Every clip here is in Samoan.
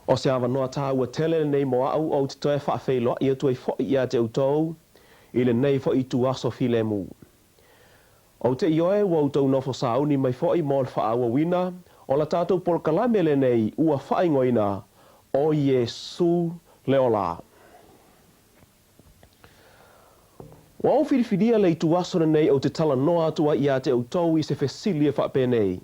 ʻO se avanoa tāua tele lenei mo aʻu ou te toe faafeiloaʻi atu ai foʻi iā te ʻoutou i lenei foʻi ituaso filemu. Ou te ioe ua outou nofo sauni mai foʻi mo le faaauauina o la tatou polokalame lenei ua faaigoaina ʻo Iesū le Ola. Ua ou filifilia le ituaso lenei ou te talanoa atu ai iā te ʻoutou i se fesili e faapenei,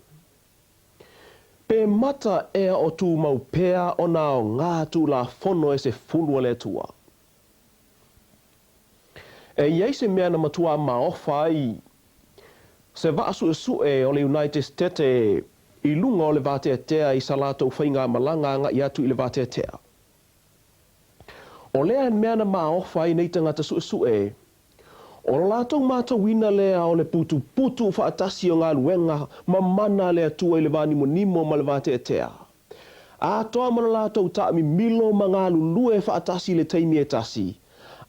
Pe mata ea o tumau pea ona aoga Tulafono e sefulu a le Atua? E i ai se mea na matuā maofa ai se vaa suʻesuʻe o le United Stete i luga o le vateatea i sa latou faigamalaga agaʻi atu i le vateatea. O lea mea na maofa ai nei tagata suʻesuʻe, o lo latou matauina lea o le putuputu faatasi o galuega ma mana a le Atua i le vanimonimo ma le vateatea, atoa ma lo latou taamimilo ma galulue faatasi i le taimi e tasi,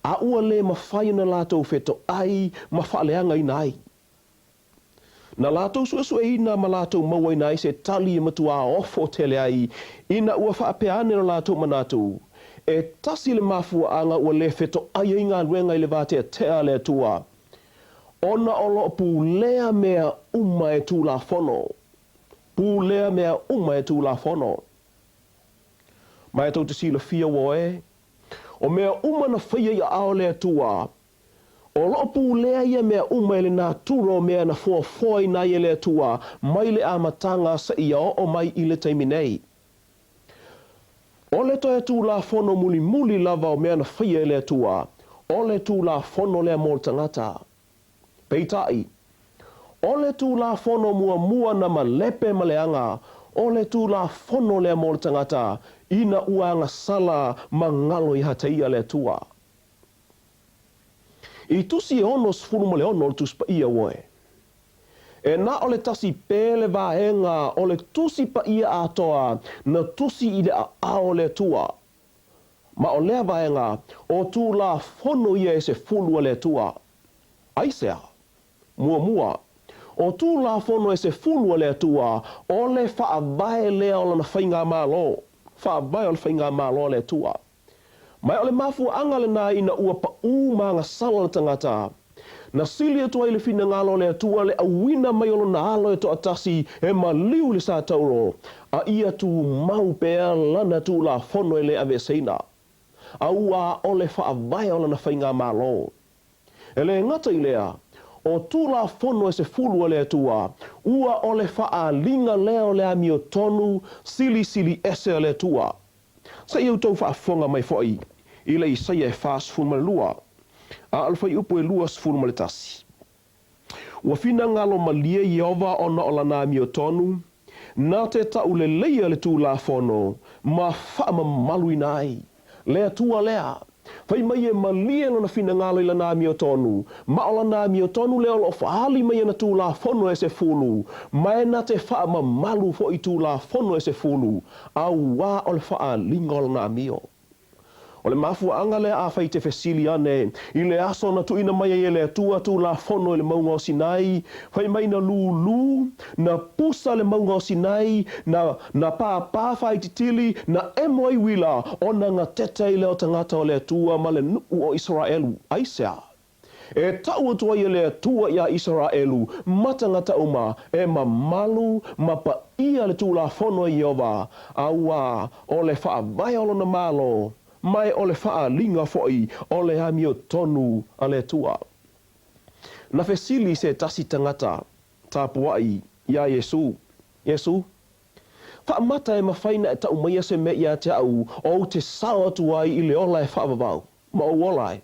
a ua le mafai ona latou fetoʻai ma faaleagaina ai. Na latou suesueina ma latou mauaina ai se tali e matuā ofo tele ai ina ua faapea ane lo latou manatu, E tasi le mafuaaga ua le fetoʻai ai galuega i le vateatea a le Atua, ona o loo pulea mea uma e Tulafono. Pulea mea uma e Tulafono. Ma e tou te silafia ua oe, o mea uma na faia i aao le Atua, O loo pulea ia mea uma e le natura o mea na foafoaina ai e le Atua mai le amataga seia oo mai i le taimi nei. O le toe Tulafono mulimuli lava o mea na faia e le Atua, o le Tulafono lea mo le tagata. Peitai, o le Tulafono muamua na malepe ma leaga, o le Tulafono lea mo le tagata ina ua agasala ma galo iā te ia le Atua. I tusi e 66 o le Tusi Paia oe. E na o le tasi pē le vaega o le Tusi Paia atoa na tusi i le aao o le Atua. Ma o lea vaega, o Tulafono ia e sefulu a le Atua. Aisea? Muamua, o Tulafono e sefulu a le Atua, o le faavae lea o lana faigamalo, faavae o le faigamalo a le Atua. Ma o le mafuaaga lenā ina ua paʻū ma agasala le tagata, na sili atu ai le finagalo o le Atua le auina mai o lona alo e toatasi e maliu i le satauro, a ia tumau pea lana Tulafono e le aveeseina, a ua ʻaʻole faavae o lana faigamalo. E le gata i lea, o Tulafono e sefulu a le Atua, ua o le faaaliga lea o le amiotonu silisili ese a le Atua. Se i outou faafofoga mai foi i le Isaia e 42, a o le fuaiupu e 21. Ua finagalo malie Ieova ona o lana amiotonu, na te tauleleia le Tulafono ma faamamaluina ai le Atua lea. Fai mai e malie lona finagalo i lana amiotonu, ma o lana amiotonu lea o lo o faaali mai ana Tulafono e sefulu, ma e na te faamamalu foi Tulafono e sefulu, auā o le faaaliga o lana amio. O le mafuaaga lea afai te fesili ane i le aso na tuuina mai ai e le Atua Tulafono i le mauga o Sinai, fai mai na lūlū, na pusa le mauga o Sinai, na, na pāpā faaititili, na emo ai uila, ona gatete ai lea o tagata o le Atua ma le nuu o Isaraelu. Aisea? E tau atu ai e le Atua iā Isaraelu ma tagata uma e mamalu ma paia le Tulafono a Ieova, auā o le faavae o lona Malo, ma e o le faaaliga foʻi o le amiotonu a le Atua. Na fesili se tasi tagata tapuaʻi iā Iesū, Iesū, faamata e mafai na e tau maia se mea iā te aʻu ou te sao atu ai i le ola e faavavau, ma ou ola ai?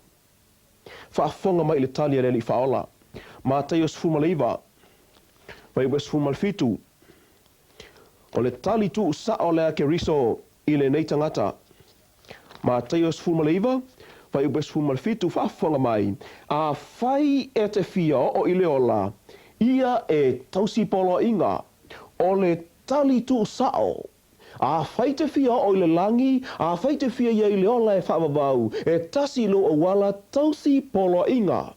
Faafofoga mai i le tali a le Alii Faaola. Mataio 19, fuaiupu 17, O le tali tuusao lea a Keriso i lenei tagata. Mataio 19, fuaiupu 17, Faafofoga mai, Afai e te fia oo i le ola, ia e tausi poloaiga, o le tali tuusao. Afai te fia oo i le lagi, afai te fia ia i le ola e faavavau, e tasi lou auala tausi poloaiga.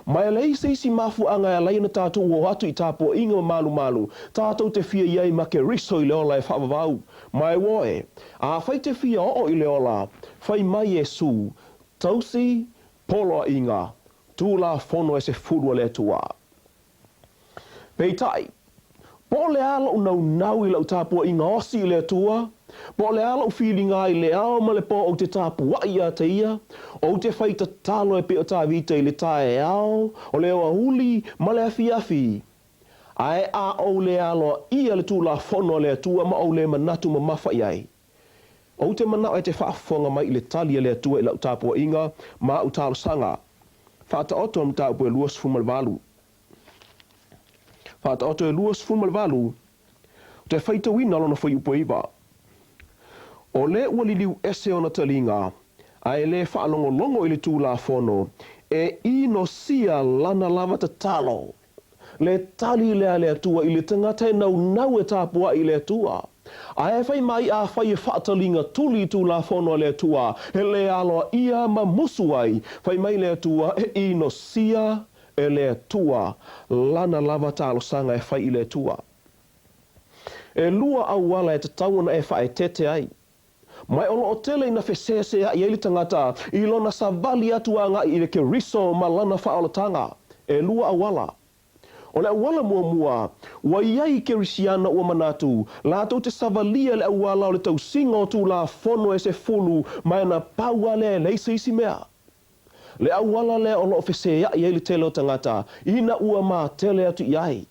Ma e leai se isi mafuaaga e ala ai ona tatou o atu i tapuaiga ma malumalu, tatou te fia i ai ma Keriso i le ola e faavavau. Ma e oe, afai te fia oo i le ola, fai mai Iesu, tausi poloaiga, Tulafono e sefulu a le Atua. Peitai, po o le a loʻu naunau i lau tapuaiga osi i le Atua, po o le a loʻu filiga i le ao ma le po ou te tapuai ia te Ia, ou te fai tatalo e pei o Tavita i le taeao, o le aoauli ma le afiafi, ae a ou le aloaia le Tulafono a le Atua ma ou le manatu mamafa i ai, Ou te manao e te faafofoga mai i le tali a le Atua i lau tapuaiga ma au talosaga. Faataoto le mataupu e 28. Faataoto e 28, ou te faitauina lona fuaiupu e 9. O le ua liliu ese ona taliga, a e le faalogologo i le Tulafono, e inosia lana lava tatalo. Le tali lea a le Atua i le tagata e naunau e tapuai i le Atua. Ae fai mai afai e faataliga tuli i Tulafono a le Atua, e le aloaia ma musu ai, fai mai le Atua e inosia e le Atua lana lava talosaga e fai i le Atua. Elua auala e tatau ona e faaeteete ai. Ma o lo o tele ina feseseaʻi ai le tagata i lona savali atu agai i le Keriso ma lana faaolataga. Elua auala. O le auala muamua, ua i ai Kerisiano ua manatu, latou te savalia le auala o le tausiga o Tulafono e sefulu ma e na pau a lea e leai se isi mea. Le auala lea o lo o feseaʻi ai le tele o tagata ina ua matele atu i ai.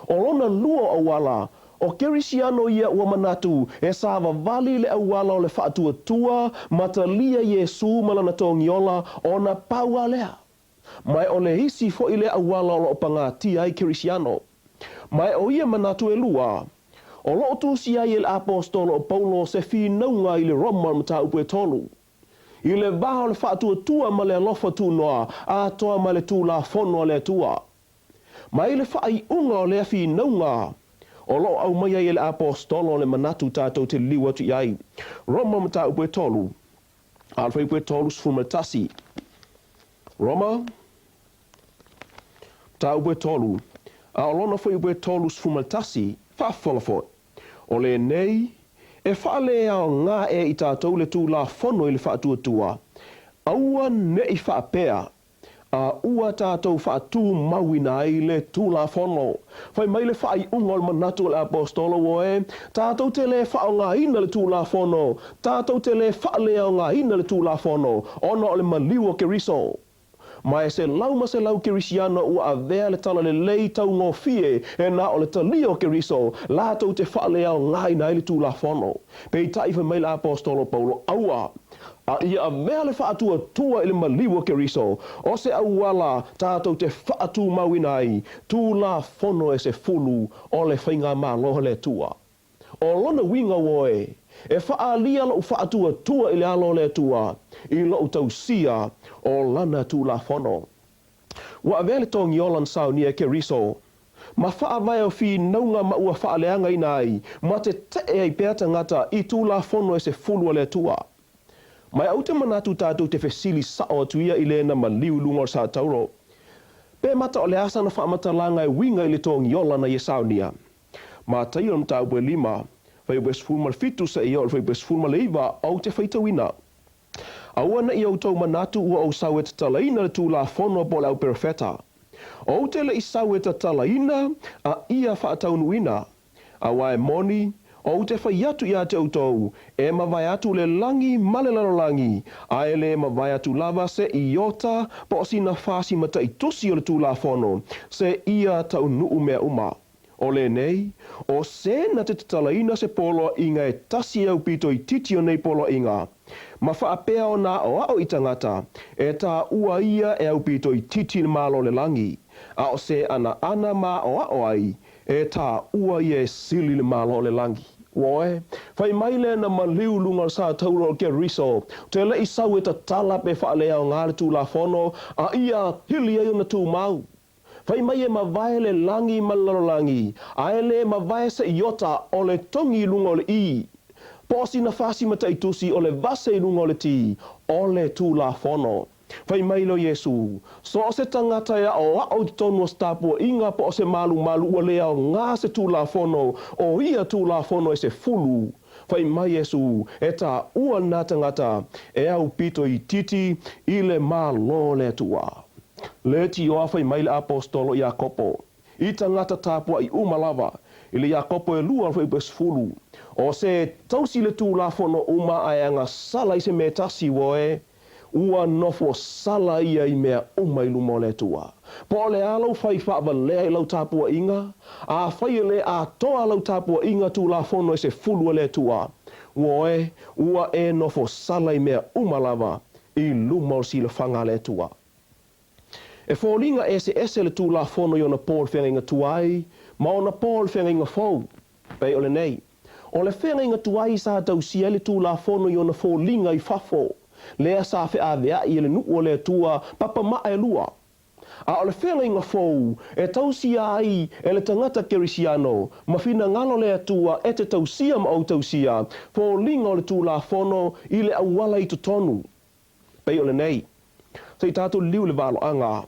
O lona lua o auala, o Kerisiano ia ua manatu e savavali le auala o le faatuatua ma talia Iesū ma lana togiola ona pau a lea. Ma e o le isi foi lea auala o lo o pagatia ai Kerisiano. Ma e o ia manatu elua, o lo o tusi ai e le Aposetolo o Paulo se finauga i le Roma o le mataupu e tolu. I le va o le faatuatua ma le alofa tunoa atoa ma le Tulafono a le Atua. Mai le faaiuga o lea finauga o lo o aumai ai e le Aposetolo le manatu tatou te liliu atu i ai. Roma mataupu e tolu, a o le fuaiupu e 31. Roma mataupu e tolu, a o lona fuaiupu e 31, faafofoga foi. O lenei, e faaleaoga ea i tatou le Tulafono i le faatuatua, aua ne i faapea a ua tatou faatumauina ai le Tulafono. Fai mai le faaiuga o le manatu o le Aposetolo, Oe, tatou te le faaaogaina le Tulafono, tatou te le faaleaogaina le Tulafono, ona o le maliu o Keriso. Ma e selau ma selau Kerisiano ua avea le talalelei taugofie e na o le talia o Keriso, latou te faaleaogaina ai le Tulafono. Peitai fai mai le Aposetolo Paulo, Aua! A ia avea le faatuatua i le maliu o Keriso, o se auala tatou te faatumauina ai Tulafono e sefulu o le Faigamalo a le Atua. O lona uiga oe, e faaalia lou faatuatua i le alo o le Atua i lou tausia o Lana Tulafono. Ua avea le togiola na saunia e Keriso ma faavae o finauga ma ua faaleagaina ai ma tetee ai pea tagata i Tulafono e sefulu a le Atua. Ma e ou te manatu tatou te fesili sao atu ia i lena maliu i luga o le satauro. Pe mata o le a sana faamatalaga e uiga i le togiola na ia saunia? Mataio le mataupu e lima, fuaiupu e 17 seia oo i le fuaiupu e 19, ou te faitauina. Aua ne i outou manatu ua ou sau e tatalaina le Tulafono po o le Auperofeta. Ou te le i sau e tatalaina, a ia faataunuuina. Aua e moni, ou te fai atu ia te outou, e mavae atu le lagi ma le lalolagi, a e le mavae atu lava se iota po o sina fasi mataitusi o le Tulafono, se ia taunuu mea uma. O lenei, o se na te tatalaina se poloaiga e tasi e aupito itiiti o nei poloaiga, ma faapea ona aʻoaʻo i tagata, e taua ia e aupito itiiti le Malo o le lagi, a o se anaana ma aʻoaʻo ai, e taua ia e sili le Malo o le lagi. Oe, fai mai lea na maliu luga o le satauro o Keriso, te le i sau e tatala pe faaleaoga le Tulafono, a ia pili ai ona tumau. Fai mai e mavae le lagi ma le lalolagi, a e le mavae se iota o le togi i luga o le i. Po o sina fasi mataitusi o le vase i luga o le ti, o le Tulafono. Fai mai lea o Iesu, So o se tagata e aʻoaʻo i totonu o se tapuaʻiga po o se malumalu ua le aoga se Tulafono, o ia Tulafono e sefulu. Fai mai Iesu, E taua lena tagata e aupito itiiti i le Malo o le Atua. Leitioa fai mai le Aposetolo Iakopo, I tagata tapuaʻi uma lava, i le Iakopo e lua o le fuaiupu e sefulu, o se tausi le Tulafono uma ae agasala i se mea e tasi, uoe, Ua nofo sala ia i mea uma i luma o le Atua. Po o le a lou fai faavalea i lau tapuaiga? Afai e le atoa lau tapuaiga Tulafono e sefulu a le Atua, uoe, ua e nofo sala i mea uma lava i luma o le silafaga a le Atua. E foliga eseese le Tulafono i ona po o le Feagaiga Tuai ma ona po o le Feagaiga Fou, pei o lenei. O le feagaiga tuai sa tausia ai le Tulafono i ona foliga i fafo, lea sa feaveai e le nuu o le Atua papa maa e lua. A o le feagaiga fou e tausia ai e le tagata Kerisiano ma finagalo le Atua e te tausia ma ou tausia foliga o le Tulafono i le auala i totonu. Pei o lenei. Se i tatou liliu i le valoaga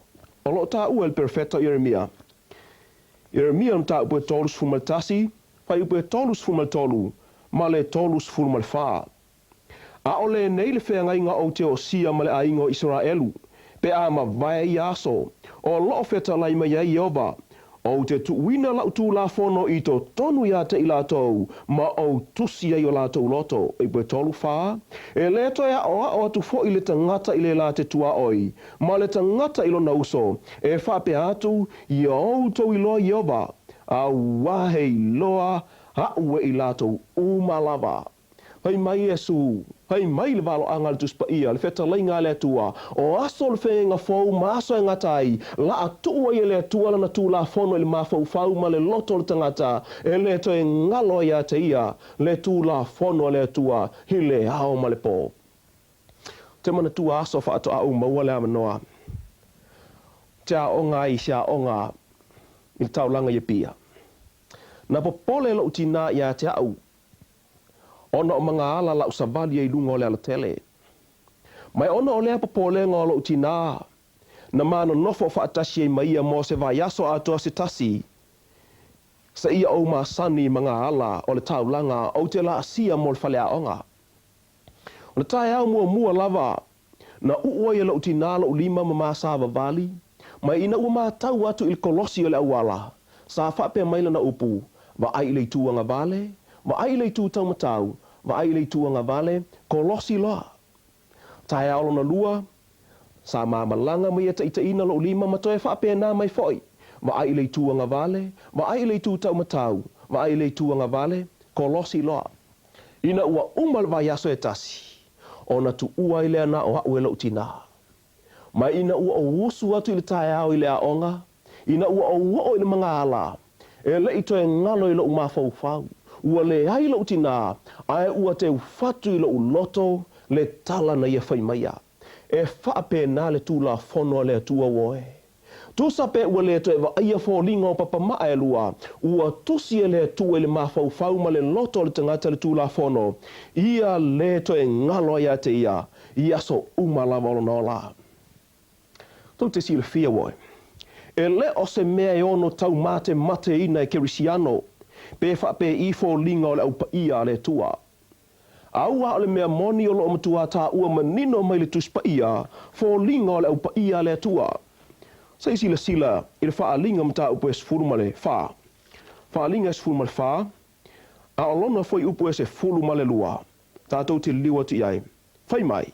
o lo o taua e le perofeta o Ieremia. Ieremia o le mataupu e 31, fuaiupu e 33 ma le 34. A o lenei le feagaiga ou te osia ma le aiga o Isaraelu, pe a mavae ia aso, o lo o fetalai mai ai Ieova, Ou te tuuina lau Tulafono i totonu iā te i latou, ma ou tusi ai o latou loto. Ipu e 34, E le toe aʻoaʻo atu foʻi le tagata i le la te tuaoi, ma le tagata i lona uso, e faapea atu, Ia outou iloa Ieova, auā he iloa aʻu e i latou uma lava. Fai mai Iesu, Fai mai le valoaga a le Tusi Paia, le fetalaiga a le Atua, o aso o le feagaiga fou ma aso e gata ai, laa tuu ai e le Atua lana Tulafono i le mafaufau ma le loto o le tagata, e le toe galo ai ia te ia le Tulafono a le Atua i le ao ma le po. Ou te manatua aso faatoa ou maua le avanoa ou te aoga ai i se aoga i le taulaga i Apia. Na popole loʻu tinā iā te aʻu Ona o magaala la'u savali ai luga o le alatele. Mai ona o lea popolega o lo'u tinā, na ma nonofo faatasi ai ma ia mo se vaiaso atoa se tasi, seia ou masani i magaala o le taulaga ou te laasia mo le faleaoga. O le taeao muamua lava Na uu ai e loʻu tinā loʻu lima ma ma savavali, mai ina ua matau atu i le kolosi o le auala, sa faapea mai lana upu, Vaai i le itu agavale, vaai i le itu taumatau, vaai i le itu agavale, kolosi loa. Taeao lona lua, sa ma malaga ma ia taʻitaʻina loʻu lima ma toe faapena mai foʻi, Vaai i le itu agavale, vaai i le itu taumatau, vaai i le itu agavale, kolosi loa. Ina ua uma le vaiaso e tasi, ona tuua ai lea na o aʻu e loʻu tinā. Mai ina ua ou usu atu i le taeao i le aoga, ina ua ou oo i le magaala, e leʻi toe galo i loʻu mafaufau, ua leai loʻu tinā, ae ua teufatu i loʻu loto le tala na ia fai maia. E faapena le Tulafono a le Atua uoe. Tusa pe ua le toe vaaia foliga o papa maa e lua, ua tusi e le Atua i le mafaufau ma le loto o le tagata le Tulafono, ia le toe galo ai ia te ia i aso uma lava o lona ola. Tou te silafia uoe, e le o se mea e ono taumatemateina e Kerisiano, pe faapei foliga o le Au Paia a le Atua. Auā o le mea moni o lo o matua taua manino mai le Tusi Paia, foliga o le Au Paia a le Atua. Se i silasila i le Faaaliga mataupu e 14. Faaaliga e 14, a o lona fuaiupu e 12, tatou te liliu atu i ai. Fai mai,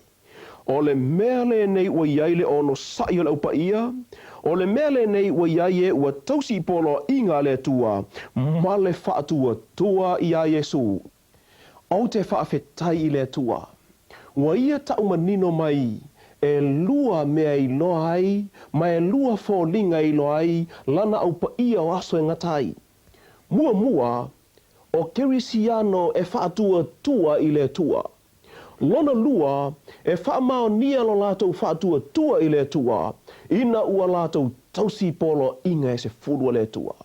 O le mea lenei ua i ai le onosai o le Au Paia, o le mea lenei ua i ai e ua tausi i poloaiga a le Atua ma le faatuatua iā Iesu. Ou te faafetai i le Atua, ua ia taʻu manino mai e lua mea e iloa ai ma e lua foliga e iloa ai lana au paia o aso e gata ai. Muamua, ʻo Kerisiano e faatuatua i le Atua. Lona lua, e faamaonia lo latou faatuatua i le Atua, ina ua latou tausi poloaiga e sefulu a le Atua.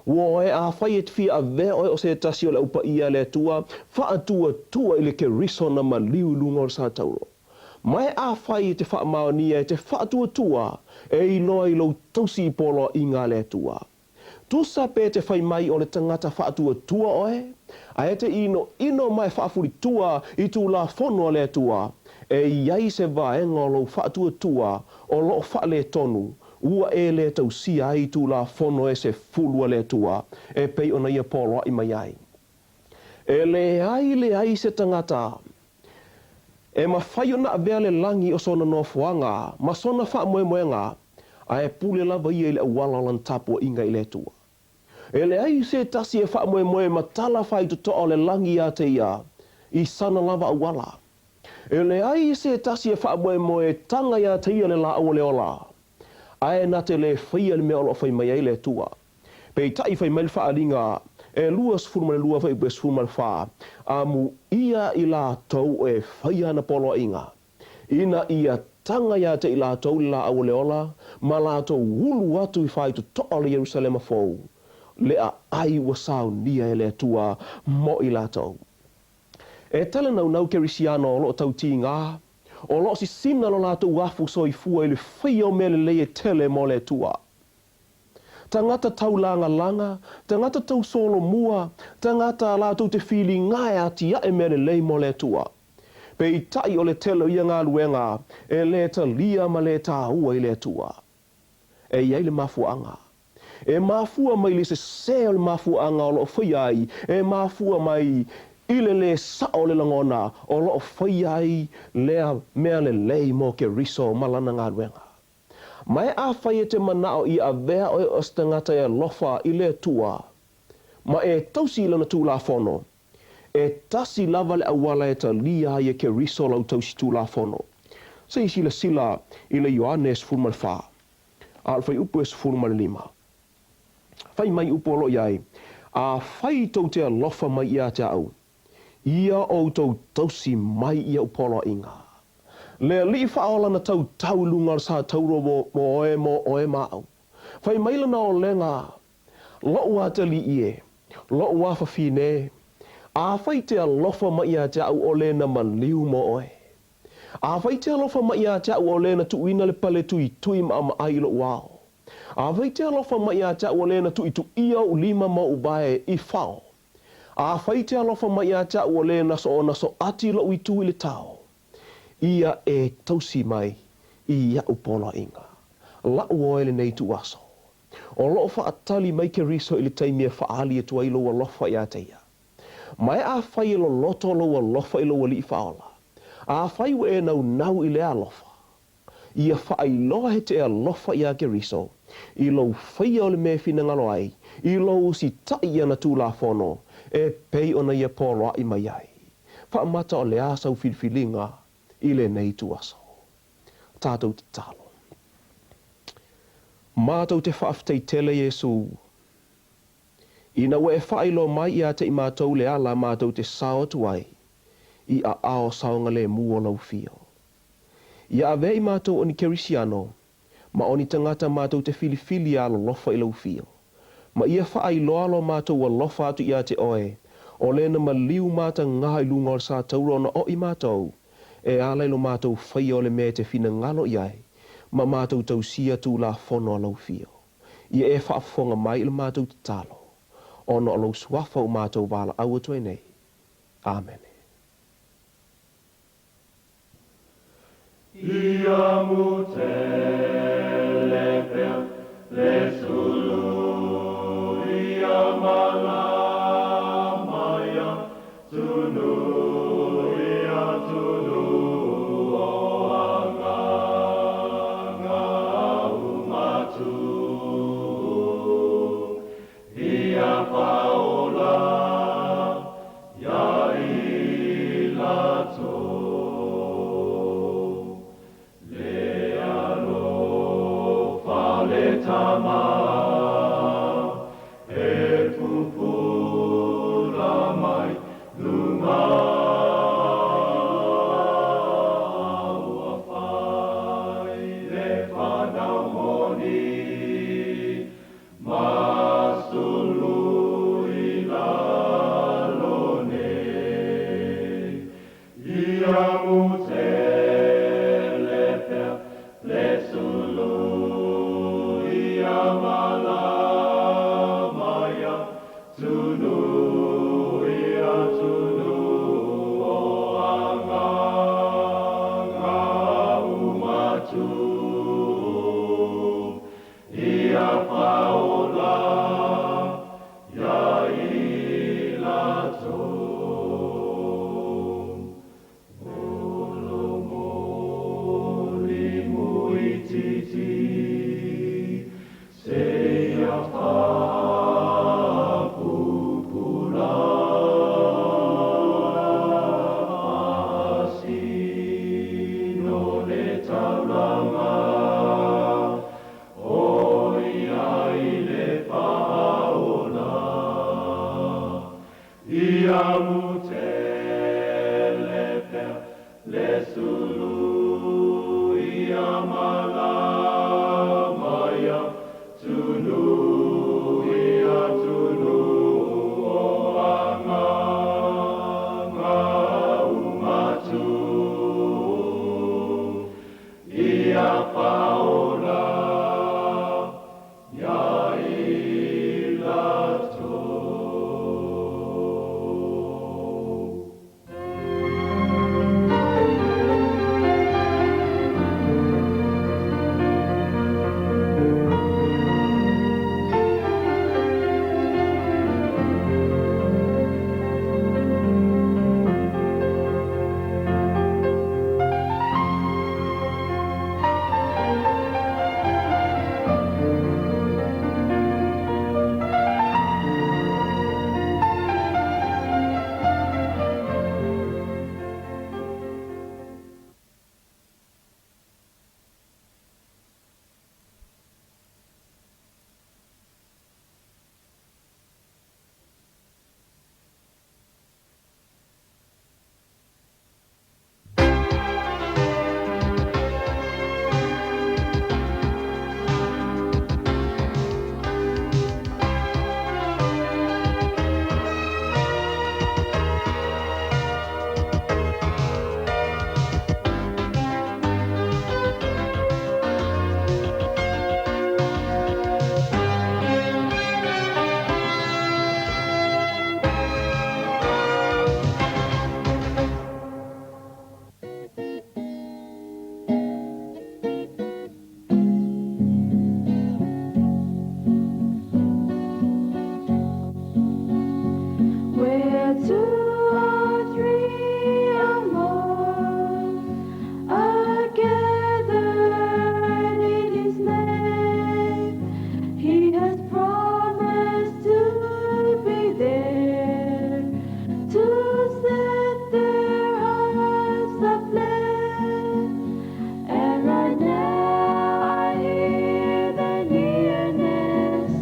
Uoe, afai e te fia avea oe o se tasi o le Au Paia a le Atua, faatuatua i le Keriso na maliu i luga o le satauro. Ma e afai e te faamaonia e te faatuatua e iloa i lou tausi i poloaiga a le Atua. Tusa pe te fai mai o le tagata faatuatua oe, ae te inoino ma e faafulitua i Tulafono a le Atua, e i ai se vaega o lou faatuatua o lo o faaletonu, ua e le tausia ai Tulafono e sefulu a le Atua e pei ona ia poloai mai ai. E leai leai se tagata e mafai ona avea le lagi o sona nofoaga ma sona faamoemoega, ae pule lava ia i le auala o lana tapuaiga i le Atua. E leai se tasi e faamoemoe ma tala faitotoa o le lagi ia te ia i sana lava auala. E leai se tasi e faamoemoe e taga ia te ia le lāʻau o le ola, ae na te lē faia le mea o lo o fai mai ai le Atua. Peitai fai mai le faaaliga e 22 fuaiupu e 14, Amuia i latou e faia ana poloaiga, ina ia taga ia te i latou le lāʻau o le ola, ma latou ulu atu i faitotoa o le Ierusalema fou, le aai ua saunia e le Atua mo i latou. E tele naunau Kerisiano o lo o tautīgā, o lo o sisina lo latou afu soifua i le faia o mea lelei e tele mo le Atua. Tagata taulagalaga, tagata tausolomua, tagata latou te filiga e atiae mea lelei mo le Atua. Peitai o le tele o ia galuega e lē talia ma lē tāua i le Atua. E i ai le mafuaaga. E mafua mai le sesē o le mafuaaga o lo o faia ai, e mafua mai i le lē sao o le lagona o lo o faia ai lea mea lelei mo Keriso ma lana galuega. Ma e afai e te manao ia avea oe o se tagata e alofa i le Atua ma e tausi i lana Tulafono, e tasi lava le auala e talia ai e Keriso lau tausi Tulafono. Se i silasila i le Ioane 14, a o le fuaiupu e 15. Fai mai upu o lo o i ai, Afai tou te alofa mai ia te au, ia outou tausi mai i au poloaiga. Le Alii faaola na tautau i luga o le satauro mo oe, mo oe ma au. Fai mai lana olega, Loʻu atalii e, loʻu afafine, afai te alofa mai ia te au o le na maliu mo oe. Afai te alofa mai ia te au o le na tuuina le pale tuitui maʻamaʻai i loʻu ao. Afai te alofa mai ia te au o le na tuʻituʻia oʻu lima ma oʻu wae i fao. Afai te alofa mai ia te au o le na soʻonasoʻati loʻu itu i le tao. Ia e tausi mai i iaʻu poloaiga. Laʻu oe lenei ituaso. O lo o faatali mai Keriso i le taimi e faaali atu ai lou alofa ia te ia. Ma e afai e loloto lou alofa i lou Alii Faaola, afai ua e naunau i lea alofa, ia faailoa he te alofa iā Keriso, i lou faia o le mea e finagalo ai, i lou usitaʻi i ana Tulafono, e pei ona ia poloaʻi mai ai. Faamata o le a sau filifiliga i lenei ituaso. Tatou tatalo. Matou te faafetai tele Iesū, ina ua e faailoa mai ia te i matou le ala matou te sao atu ai i aao saogalemu o lau fio. Ia avea i matou o ni Kerisiano, ma o ni tagata matou te filifili e alolofa i lau fio. Ma ia faailoa lo matou alofa atu ia te oe, o lena maliu matagā i luga o le sataura ona o i matou, e ala i lo matou faia o le mea e te finagalo i ai, ma matou tausia Tulafono a lau fio. Ia e faafofoga mai i le matou tatalo, ona o lou suafa ua matou valaau atu ai nei. Amene. Ia mutele pea le sulu ia malama ia tunu ia tunu o agaga umatu ia faola ia i latou le alofa. Ia mutele pea le sulu ia malama ia tunu ia tunu o agaga umatu ia faola ia i latou. Where two or three or more are gathered in His name, He has promised to be there to set their hearts aflame. And right now I hear the nearness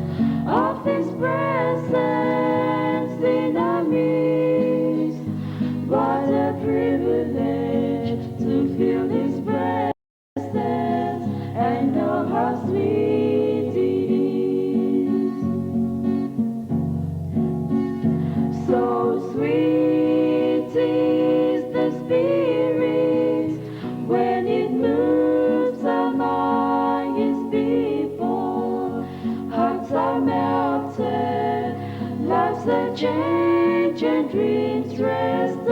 of His presence in our midst. What a privilege to feel His presence and know how sweet it is. So sweet is the Spirit when it moves among His people. Hearts are melted, lives are changed, and dreams restored.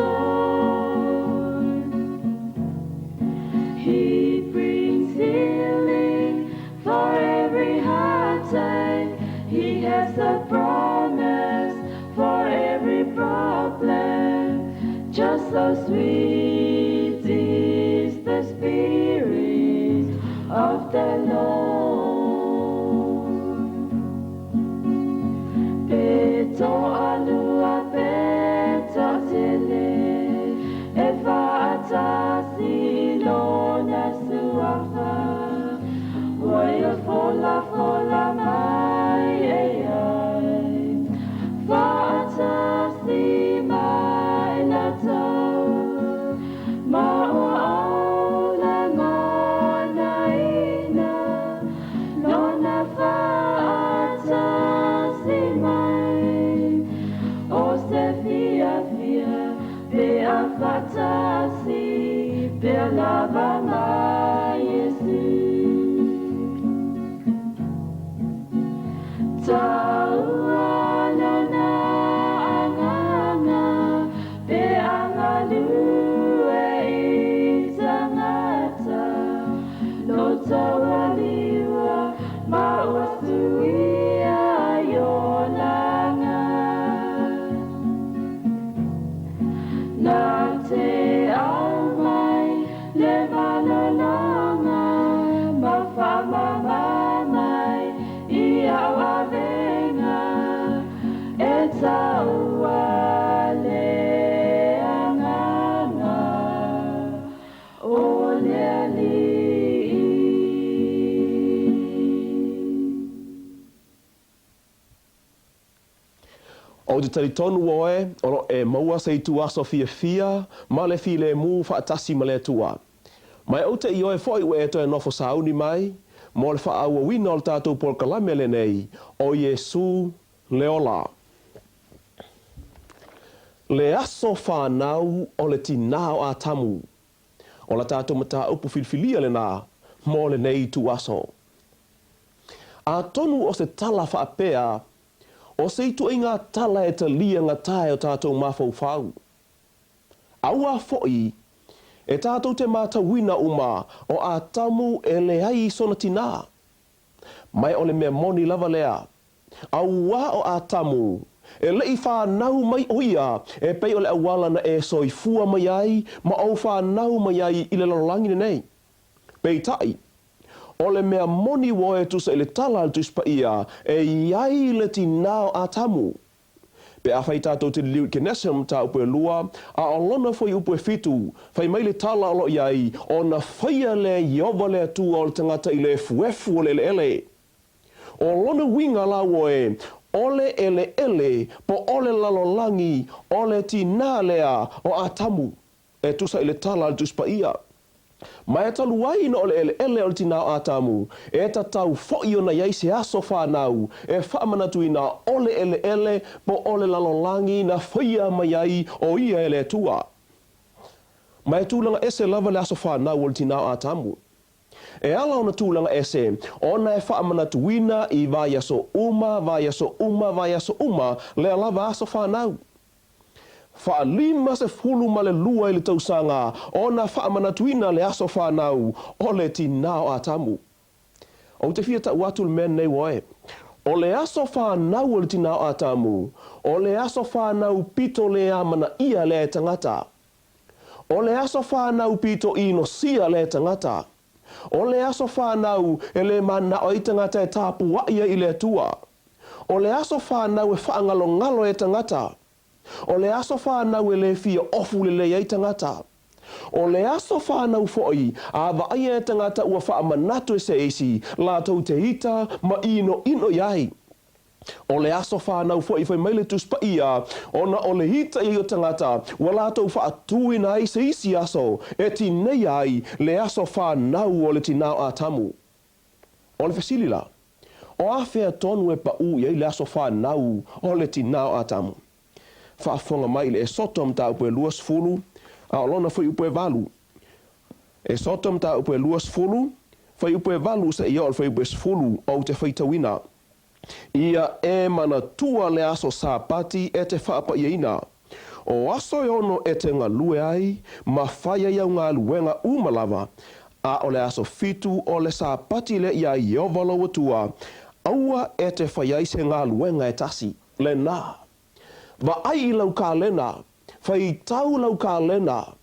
He brings healing for every heartache. He has a promise for every problem. Just so sweet is the Spirit of the Lord. Pe toalua pe toatele, e faatasi lona suafa. Ua ia fola fola mai e ai, faatasi mai latou. Ma ua ou lagonaina, lona faatasi mai. O se fiafia pe a faatasi, pe a lava ma Iesu. Taua lona agaga pe a galue i tagata. Loto ua liua ma ua suia ai olaga. Na te te talitonu oe o lo o e maua se ituaso fiafia ma le filemu faatasi ma le Atua. Ma e ou te ioe foi ua e toe nofo sauni mai mo le faaauauina o le tatou polokalame lenei o Iesū le Ola. Le aso fanau o le tinā o Atamu. O la tatou mataupu filifilia lenā mo lenei ituaso. Atonu o se tala faapea, o se ituaiga tala e talia gata e o tatou mafaufau. Auā foi, e tatou te matauina uma o Atamu e leai sona tinā. Ma e o le mea moni lava lea, auā o Atamu, e le i fanau mai ʻo ia e pei o le auala na e soifua mai ai ma ou fanau mai ai i le lalolagi lenei. Peitai, o le mea moni ua e tusa i le tala a le Tusi Paia, e i ai le tinā o Atamu. Pe afai tatou te liliu i Kenese o mataupu e lua, a o lona fuaiupu e fitu, fai mai le tala o lo o i ai, Ona faia lea e Ieova le Atua o le tagata i le efuefu o le eleele. O lona uiga la ua e, o le eleele po o le lalolagi o le tinā lea o Atamu, e tusa i le tala a le Tusi Paia. Ma e talu ai ona o le eleele o le tinā o Atamu, e tatau foi ona i ai se aso fanau e faamanatuina o le eleele po o le lalolagi na faia mai ai o ia e le Atua. Ma e tulaga ese lava le aso fanau o le tinā o Atamu. E ala ona tulaga ese, ona e faamanatuina i vaiaso uma, vaiaso uma, vaiaso uma lea lava aso fanau. Faa-52 i le tausaga ona faamanatuina le aso fanau o le tinā o Atamu. Ou te fia tau atu le mea lenei ua e. O le aso fanau o le tinā o Atamu, o le aso fanau pito le amanaia lea e tagata. O le aso fanau pito inosia lea e tagata. O le aso fanau e le manao ai tagata e tapuai ai i le Atua. O le aso fanau e faagalogalo ai tagata. O le aso fanau e le fia ofu lelei ai tagata. O le aso fanau foi a vaaia e tagata ua faamanatu e se isi latou te ita ma inoino i ai. O le aso fanau foi fai mai le Tusi Paia, ona o le ita i ai o tagata ua latou faatuina ai se isi aso e tineia ai le aso fanau o le tinā o Atamu. O le fesili la, o afea tonu e paʻū i ai le aso fanau o le tinā o Atamu? Faafofoga mai i le Esoto mataupu e 20, a o lona fuaiupu e valu. Esoto mataupu e 20, fuaiupu e valu seia oo i le fuaiupu e 10, ou te faitauina. Ia e manatua le aso Sapati e te faapaiaina. O aso e ono e te galue ai, ma fai ai au galuega uma lava, a o le aso fitu o le Sapati lea iā Ieova lou Atua, aua e te fai ai se galuega e tasi. Lenā. Vaai i lau kalena, faitau lau kalena,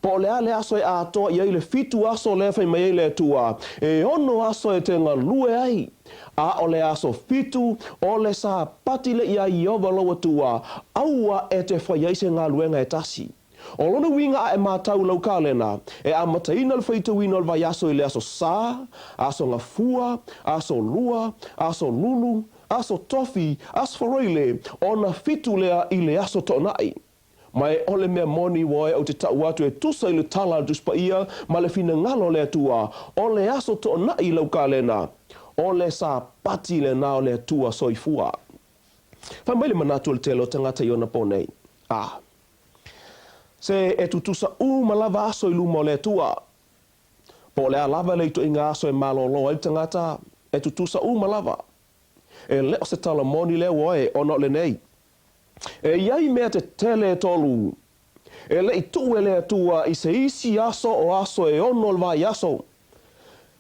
Po o le a le aso e atoa i ai le fitu aso lea fai mai ai le Atua, e ono aso e te galue ai, a o le aso fitu o le Sapati le iā Ieova lou Atua, aua e te fai ai se galuega e tasi. O lona uiga a e matau lau kalena, e amataina le faitauina o le vaiaso i le aso Sa, aso Gafua, aso Lua, aso Lulu, aso Tofi, aso Faraile, ona fitu lea i le aso Toonai. Ma e o le mea moni ua e ou te tau atu e tusa i le tala a le Tusi Paia ma le finagalo o le Atua, o le aso toonai i lau kalena, o le Sapati lenā o le Atua soifua. Fai mai le manatu o le tele o tagata i ona po nei, A, se e tutusa uma lava aso i luma o le Atua. Po o le a lava le ituaiga aso e malōlō ai le tagata, e tutusa uma lava. E le o se tala moni lea ua e ona o lenei. E i ai mea tetele e tolu, e le i tuu e le Atua i se isi aso o aso e ono o le vaiaso,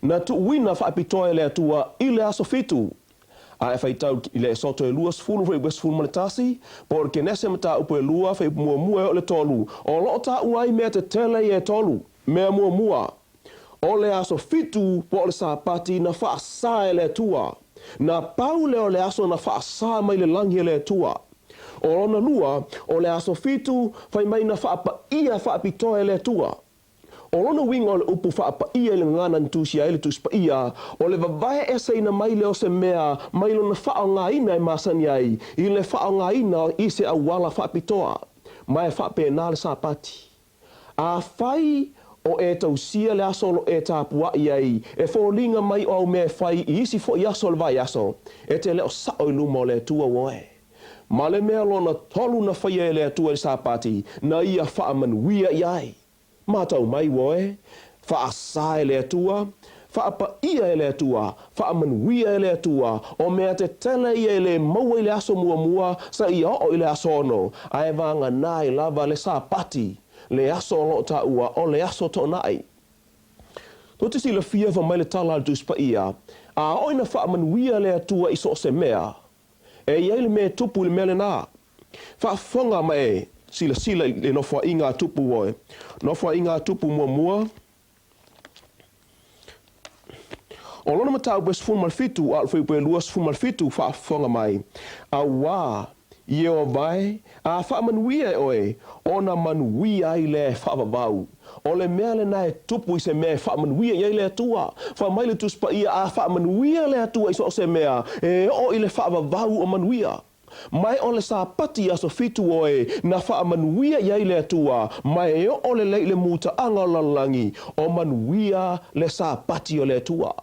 na tuuina faapitoa e le Atua i le aso fitu. A e faitau i le Esoto e 20 fuaiupu e 11, po o le Kenese mataupu e lua fuaiupu muamua e oo i le tolu, o lo o taua ai mea tetele ia e tolu. Mea muamua, o le aso fitu po o le Sapati na faasā e le Atua. Na pau lea o le aso na faasā mai le lagi e le Atua. O lona lua, o le aso fitu, fai mai na faapaia faapitoa e le Atua. O lona uiga o le upu faapaia i le gagana na tusia ai le Tusi Paia, o le vavae eseina mai lea o se mea mai lona faaaogaina e masani ai i le faaaogaina i se auala faapitoa, ma e faapena le Sapati. Afai o e tausia le aso o lo e tapuai ai, e foliga mai o au mea e fai i isi foi aso o le vaiaso, e te le o sao i luma o le Atua oe. Ma le mea lona tolu na faia e le Atua i le Sapati, na ia faamanuia i ai. Matau mai oe, faasa e le Atua, faapaia e le Atua, faamanuia e le Atua, o mea tetele ia e le maua i le aso muamua seia oo i le aso ono, ae vagana ai lava le Sapati, le aso o lo o taua o le aso toonai. Tou te silafia fai mai le tala a le Tusi Paia, a oo ina faamanuia le Atua i so o se mea, E i ai le mea e tupu i le mea lena. Faafofoga ma e silasila i le nofoaiga a Tupu oe. Nofoaiga a Tupu muamua. O lona mataupu e 17 a o le fuaiupu e 27, faafofoga mai, Auā, Ieova e, a faamanuia e oe, ona manuia ai lea e faavavau. O le mea lena e tupu i se mea e faamanuia i ai le Atua. Fai mai le Tusi Paia, A faamanuia le Atua i so o se mea, e oo i le faavavau o manuia. Ma e o le Sapati i aso fitu oe na faamanuia i ai le Atua, ma e oo lelei i le mutaaga o le lalolagi, o manuia le Sapati o le Atua.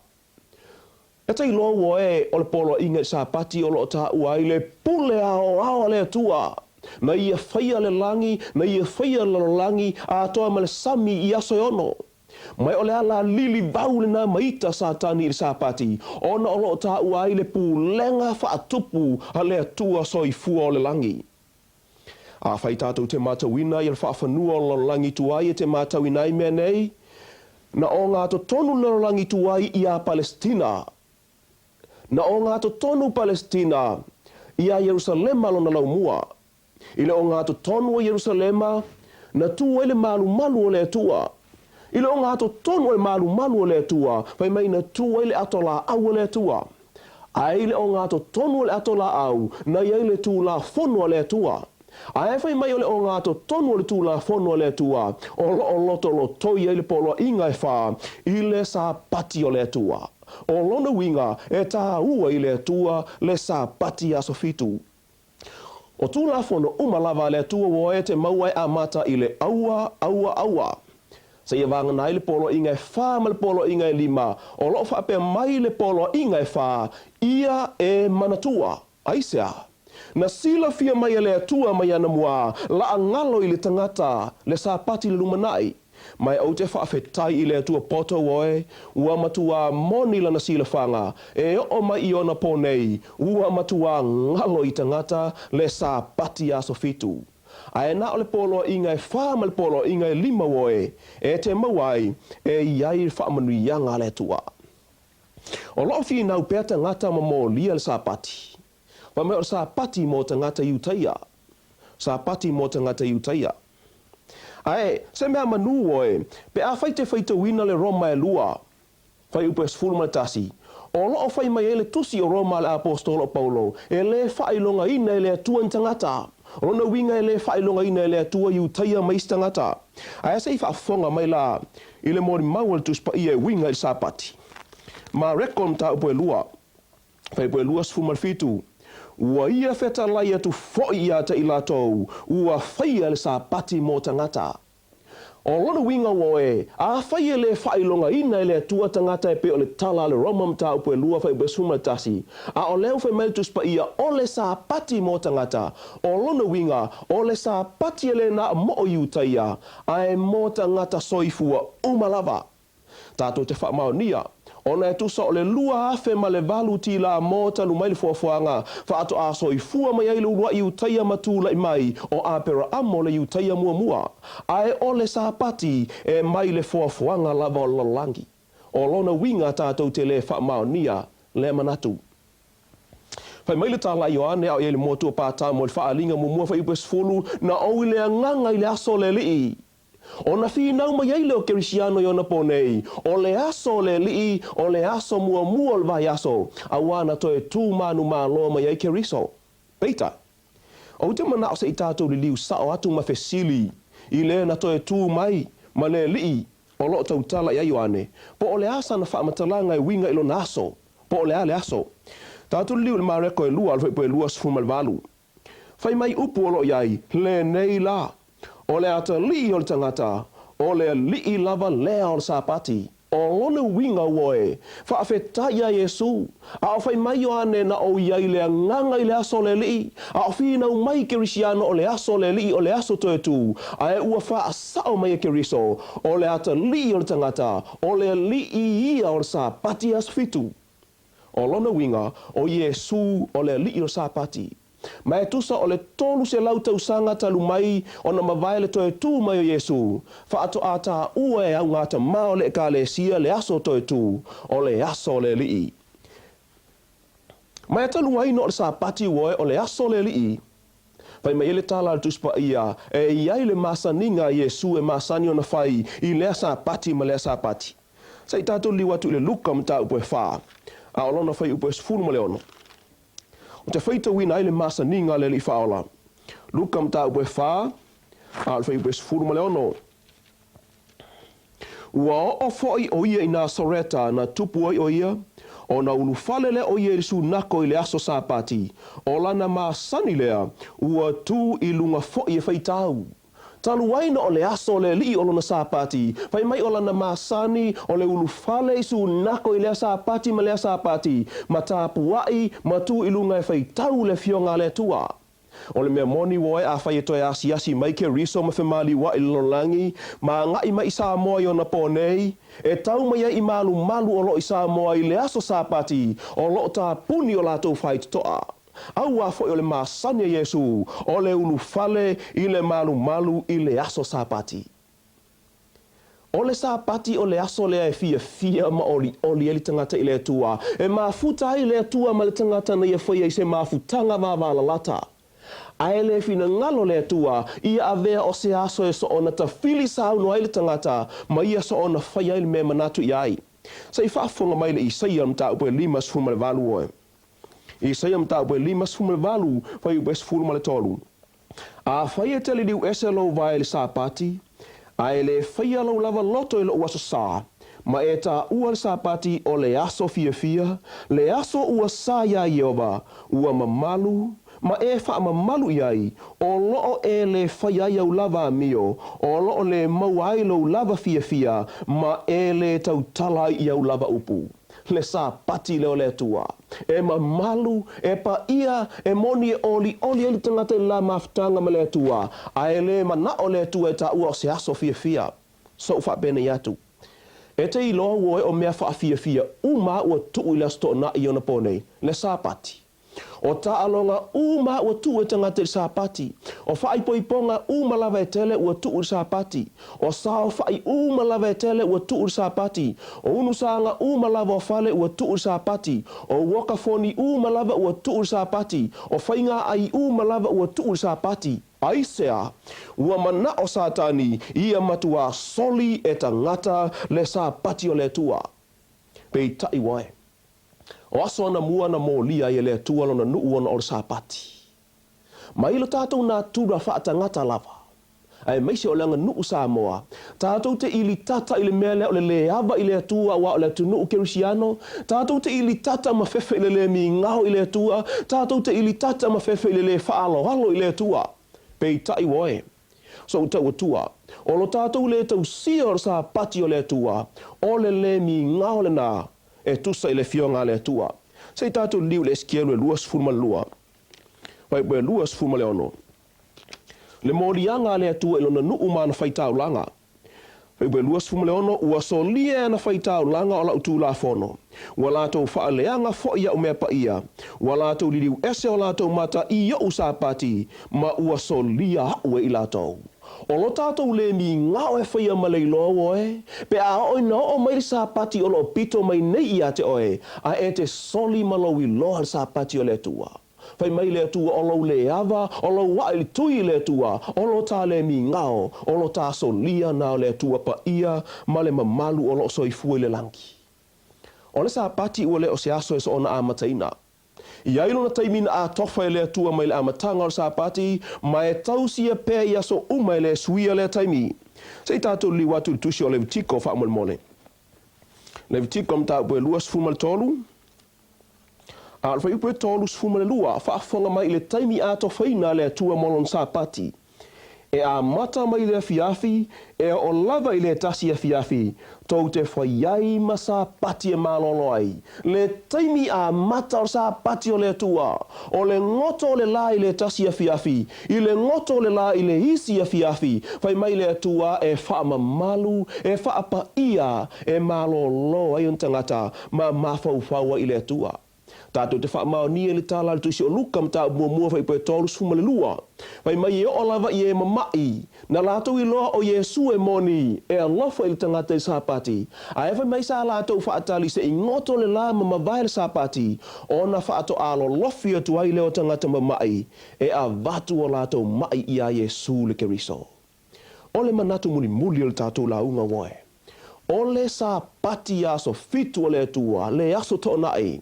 E te iloa ua e o le poloaiga i Sapati o lo o taua ai le pule aoao a le Atua, na ia faia le lagi, na ia faia le lalolagi, atoa ma le sami i aso e ono. Mai o le ala lilivau lena ma ita Satani i le Sapati, ona o lo o taua ai le pulega faatupu a le Atua soifua o le lagi. Afai tatou te matauina i le faafanua o le lalolagi tuai e te matauina ai mea nei, na ogatotonu le lalolagi tuai iā Palesitina. Na ogatotonu Palesitina iā Ierusalema lona laumua. I le ogatotonu o Ierusalema, na tū ai le malumalu o le Atua. I le ogatotonu o le malumalu o le Atua, fai mai na tū ai le ato lāʻau o le Atua. Ae i le ogatotonu o le ato lāʻau, na i ai le Tulafono a le Atua. Ae fai mai o le ogatotonu o le Tulafono a le Atua, o lo o lotolotoi ai le poloaiga e fā i le Sapati o le Atua. O lona uiga, e tāua i le Atua le Sapati aso fitu. O Tulafono uma lava a le Atua ua e te maua e amata i le aua, aua, aua. Seia vagana ai le poloaiga e fā ma le poloaiga e lima, o lo o faapea mai le poloaiga e fā, ia e manatua. Aisea? Na silafia mai e le Atua mai anamua laagalo i le tagata le Sapati le lumanai. Ma e ou te faafetai i le Atua poto oe, ua matuā moni lana silafaga, e oo mai i ona pō nei, ua matuā galo i tagata le Sapati aso fitu. Ae na o le poloaiga e fā ma le poloaiga e lima oe e te maua ai, e i ai le faamanuiaga a le Atua. O lo o finau pea tagata ma molia le Sapati. Fai mai o le Sapati mo tagata Iutaia. Sapati mo tagata Iutaia. Ae, se mea manū oe, pe afai te faitauina le Roma e lua, fuaiupu e 11, o lo o fai mai ai le tusi o Roma a le Aposetolo o Paulo, e lē faailogaina e le Atua ni tagata. O lona uiga e lē faailogaina e le Atua Iutaia ma isi tagata. Ae se i faafofoga mai la i le molimau a le Tusi Paia e uiga i le Sapati. Mareko mataupu e lua. Fuaiupu e 27, Ua ia fetalai atu foi ia te i latou, ua faia le Sapati mo tagata. O lona uiga ua oe, afai e le faailogaina e le Atua tagata e pei o le tala a le Roma mataupu e lua fuaiupu e 11, a o lea ua fai mai le Tusi Paia, o le Sapati mo tagata. O lona uiga, o le Sapati e le na mo Iutaia, ae mo tagata soifua uma lava. Tatou te faamaonia, ona e tusa o le 2008 tila mo talu mai le foafoaga faatoa soifua mai ai le uluai Iutaia ma tulai mai o Aperaamo le Iutaia muamua, ae o le Sapati e mai le foafoaga lava o le lalolagi. O lona uiga tatou te le faamaonia lea manatu. Fai mai le tala a Ioane a o i ai le motu o Patamo i le faaaliga muamua fuaiupu e 10, Na ou i le agaga i le aso o le Alii. Ona finau mai ai lea o Kerisiano i ona pō nei, o le aso o le Alii, o le aso muamua o le vaiaso, auā na toe tū manumalo mai ai Keriso. Peitai, ou te manao se i tatou liliu sao atu ma fesili i le na toe tū mai ma le Alii. O lo o tautala ia Ioane, po o le a sana faamatalaga e uiga i lona aso, po o le a le aso. Tatou liliu i le Mareko e 2 a o le fuaiupu e 28. Fai mai upu o lo o i ai, Lenei la, o le atalii o le tagata, o le alii lava lea o le Sapati. O lona uiga ua e faafetai iā Iesū, a o fai mai Ioane na o i ai le agaga i le aso o le Alii, a o finau mai Kerisiano o le aso o le Alii o le aso toe tū, ae ua faasao mai e Keriso, o le atalii o le tagata, o le Alii ia o le Sapati aso fitu. O lona uiga, o Iesū o le Alii o le Sapati. Ma e tusa o le 300 tausaga talu mai ona mavae le toe tū mai o Iesū, faatoa taua e augatamā o le Ekalesia le aso toe tū, o le aso o le Alii. Ma e talu ai nō o le Sapati uoe o le aso o le Alii. Fai mai ai le tala a le Tusi Paia, e i ai le masaniga a Iesū e masani ona fai i lea Sapati ma lea Sapati. Se i tatou liliu atu i le Luka mataupu e fa, a o lona fuaiupu e 16. Ou te faitauina ai le masaniga a le Alii Faaola. Luka mataupu e fa, a o le fuaiupu e 16. Ua oo foi ʻo ia i Nasareta na tupu ai ʻo ia, ona ulufale lea ʻo ia i le sunako i le aso Sapati, ʻo lana masani lea, ua tū i luga foi e faitau. Talu ai nō o le aso o le alii o lona Sapati, fai mai ʻo lana masani o le ulufale i sunako i lea Sapati ma lea Sapati, ma tapuaʻi, ma tū i luga e faitau le Afioga a le Atua. O le mea moni uoe afai e toe asiasi mai Keriso ma femaliuaʻi i le lalolagi, ma agaʻi mai i Samoa i ona pō nei, e tau mai ai i malumalu o loo i Samoa i le aso Sapati o loo tapuni o latou faitotoa. Auā foi o le masani a Iesū o le ulufale i le malumalu i le aso Sapati. O le Sapati o le aso lea e fiafia ma olioli ai le tagata i le Atua, e mafuta ai le Atua ma le tagata na ia faia i se mafutaga vāvālalata. Ae le finagalo le Atua ia avea o se aso e soona tafili saunoa ai le tagata ma ia soona faia ai le mea e manatu i ai. Se i faafofoga mai le Isaia o le mataupu e 58 oe. Isaia mataupu e 58, fuaiupu e 13. Afai e te liliu ese lou vae i le Sapati, a e le faia lou lava loto i lou aso sa, ma e taua le Sapati o le aso fiafia, le aso ua sa iā Ieova, ua mamalu, ma e faamamalu i ai, o loo e le faia ai au lava amio, o loo le maua ai lou lava fiafia, ma e le tautala ai i au lava upu. Le Sapati lea o le Atua. E mamalu, e paia, e moni e olioli ai le tagata i le la mafutaga ma le Atua, a e le manao le Atua e taua o se aso fiafia. Soʻu faapenei atu. E te iloa uoe o mea faafiafia uma ua tuu i le Aso Toonai i ona po nei, le Sapati. O taaloga uma ua tuu e tagata i le Sapati. O faaipoipoga uma lava e tele ua tuu i le Sapati. O saofai uma lava e tele ua tuu i le Sapati. O unusaga uma lava o fale ua tuu i le Sapati. O uoka foni uma lava ua tuu i le Sapati. O faiga ai uma lava ua tuu i le Sapati. Aisea? Ua manao Satani ia matuā soli e tagata le Sapati o le Atua. Peitai uae. O aso anamua na molia ai e le Atua lona nuu ona o le Sapati. Mai lo tatou natura faatagata lava, aemaise o le aganuu Samoa, tatou te ilitata i le mea lea o le le ava i le Atua aua o le atunuu Kerisiano, tatou te ilitata ma fefe i le le migao i le Atua, tatou te ilitata ma fefe i le le faaaloalo i le Atua. Peitai uoe, soʻu tau Atua, o lo tatou le tausia o le Sapati o le Atua, o le le migao lena e tusa i le Afioga a le Atua. Se i tatou liliu i le Esekielu e 22, fuaiupu e 26. Le moliaga a le Atua i lona nuu ma ana faitaulaga. Fuaiupu e 26, Ua solia e ana faitaulaga o lau Tulafono. Ua latou faaleaga foi iaʻu mea paia. Ua latou liliu ese o latou mata i oʻu Sapati, ma ua solia aʻu e i latou. O lo tatou le migao e faia ma le iloa oe, pe a oo ina oo mai le Sapati o loo pito mai nei ia te oe, a e te soli ma lou iloa le Sapati o le Atua. Fai mai le Atua o lou le ava, o lou aʻe i le tui i le Atua, o lo ta le migao, o lo ta solia na o le Atua paia ma le mamalu o loo soifua i le lagi. O le Sapati ua le o se aso e soona amataina. I ai lona taimi na atofa e le Atua mai le amataga o le Sapati, ma e tausia pea i aso uma e le suia lea taimi. Se i tatou liliu atu i le Tusi o Levitiko faamolemole. Levitiko mataupu e 23, a o le fuaiupu e 32, faafofoga mai i le taimi atofaina a le Atua mo Lona Sapati. E amata mai i le afiafi, e oo lava i le tasi afiafi, tou te fai ai ma Sapati e malolo ai. Le taimi amata o le Sapati o le Atua, o le goto o le lā i le tasi afiafi, i le goto o le lā i le isi afiafi, fai mai le Atua e faamamalu, e faapaia, e malolo ai ona tagata ma mafaufau ai i le Atua. Tatou te faamaonia i le tala a le Tusi o Luka mataupu muamua fuaiupu e 32. Fai mai e oo lava i e mama'i, na latou iloa o Iesu e moni, e alofa i le tagata i le Sapati. Ae fai mai sa latou faatali se i goto le lā ma mavae le Sapati, ona faatoa lolofi atu ai lea o tagata mama'i e avatu o latou ma'i iā Iesu le Keriso. O le manatu mulimuli o le tatou lauga oe. O le Sapati aso fitu a le Atua, le aso toonai.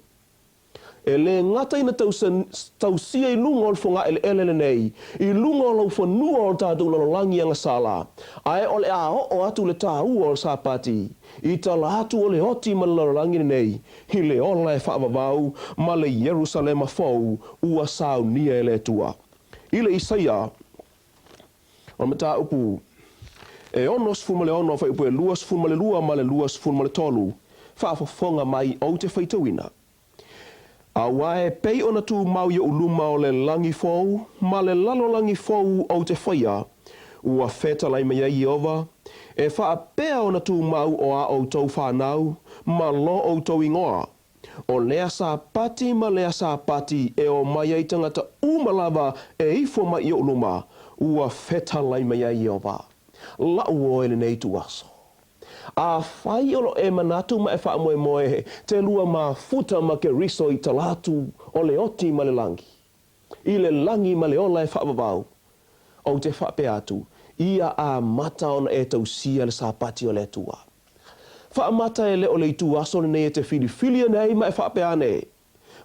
E le gata ina tausia i luga o le fogaeleele lenei, i luga o laufanua o le tatou lalolagi agasala, ae o le a oo atu le taua o le Sapati i tala atu o le oti ma le lalolagi lenei i le ola e faavavau ma le Ierusalema fou ua saunia e le Atua. I le Isaia O le mataupu e 66 fuaiupu e 22 ma le 23, faafofoga mai ou te faitauina. Aua e pei ona tumau i ou luma o le lagi fou ma le lalolagi fou ou te faia, ua fetalai mai ai Ieova, e faapea ona tumau o a outou fanau ma lo outou igoa, O lea Sapati ma lea Sapati e o mai ai tagata uma lava e ifo mai i oʻu luma, ua fetalai mai ai Ieova. Laʻu oe lenei ituaso. Afai o lo e manatu ma e faamoemoe te lua mafuta ma Keriso i tala atu o le oti ma le lagi, i le lagi ma le ola e faavavau, ou te faapea atu, ia amata ona e tausia le Sapati o le Atua. Faamata e le o le ituaso lenei e te filifili ane ai ma e faapea ane,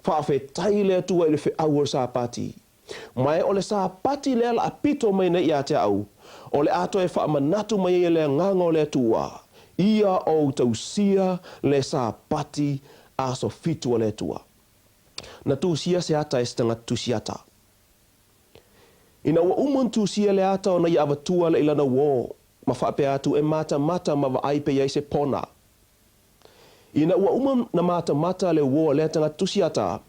Faafetai i le Atua i le feau o le Sapati. Ma e o le Sapati lea la a pito mai nei ia te au, o le a toe faamanatu mai ai e le Agaga o le Atua, ia ou tausia le Sapati aso fitu a le Atua. Na tusia se ata e se tagata tusiata. Ina ua uma ona tusia le ata ona ia avatua lea i lana uō, ma faapea atu e matamata ma vaai pe i ai se pona. Ina ua uma na matamata le uō a lea tagata tusiata,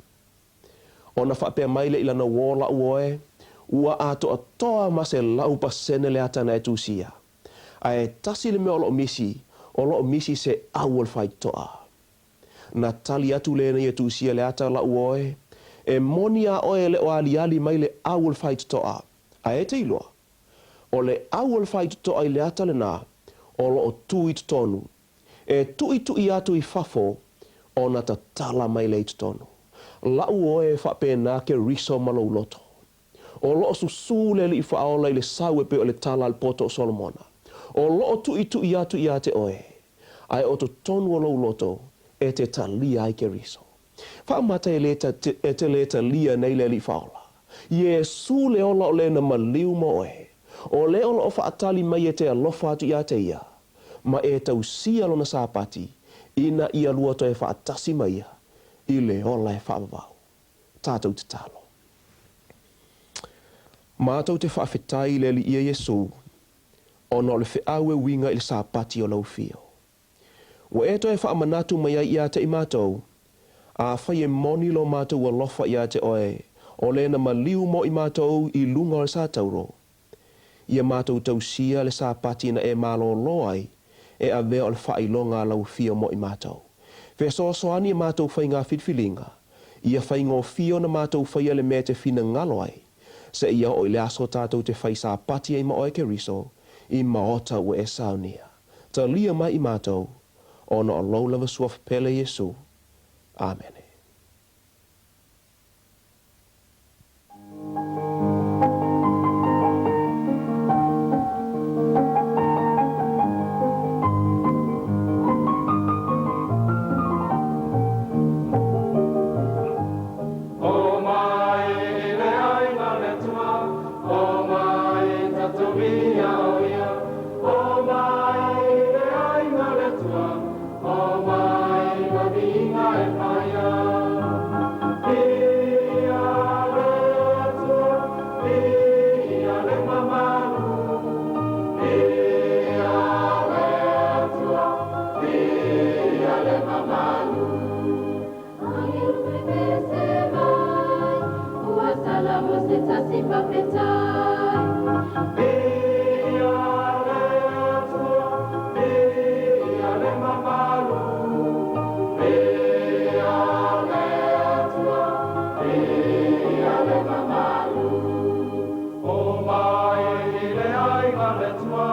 ona faapea mai lea i lana uō, La'u oe, ua atoatoa ma 100% le ata na e tusia. Ae tasi le mea o lo'o misi, o lo'o misi se au o le faitotoa. Na tali atu lenei e tusia le ata la'u oe, E moni a oe e le o aliali mai le au o le faitotoa, ae e te iloa, o le au o le faitotoa i le ata lenā, o lo o tu i totonu, e tuʻituʻi atu i fafo ona tatala mai lea i totonu. La'u oe e faapena Keriso ma lou loto. O lo o susū le Alii Faaola i le sau e pei o le tala a le poto o Solomona. O lo o tuʻituʻi atu iā te oe, ae o totonu o lou loto e te talia ai Keriso. Faamata e le e te le talia nei le Alii Faaola. Iesū le ola o lena maliu ma oe. O le o lo o faatali mai e te alofa atu iā te ia, ma e tausia lona Sapati, ina ia lua toe faatasi ma ia i le ola e faavavau. Tatou tatalo. Matou te faafetai i le Alii ia Iesū, ona o le feau e uiga i le Sapati o lau Afio. Ua e toe faamanatu mai ai ia te i matou, afai e moni lo matou alofa ia te oe, o lena maliu mo i matou i luga o le satauro. Ia matou tausia le Sapati na e malōlō ai, e avea o le faailoga a lau Afio mo i matou. Fesoasoani a matou faiga filifiliga, ia faigofie ona matou faia le mea e te finagalo ai, seia oo i le aso tatou te fai Sapati ai ma oe Keriso, i maota ua e saunia. Talia mai i matou, ona o lou lava suafa pele Iesu. Amene. O mai i le aiga o le Atua, O mai tatou ia o ia, O mai. aiga le Atua.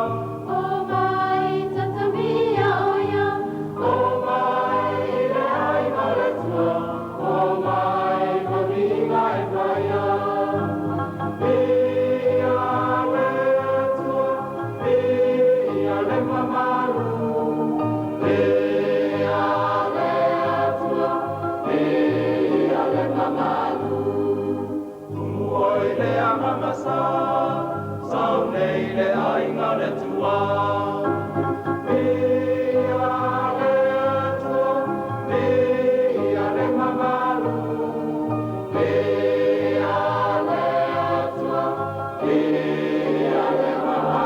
O mai tatamia o ia. O mai i le aiga le Atua. O mai ma viiga e paia. Viia le Atua, viia le mamalu. Viia le Atua, viia le mamalu. Tumu oi le agaga sa, sau nei le aiga le Atua. Viia le Atua, viia le mamalu. Viia le Atua, viia le mamalu.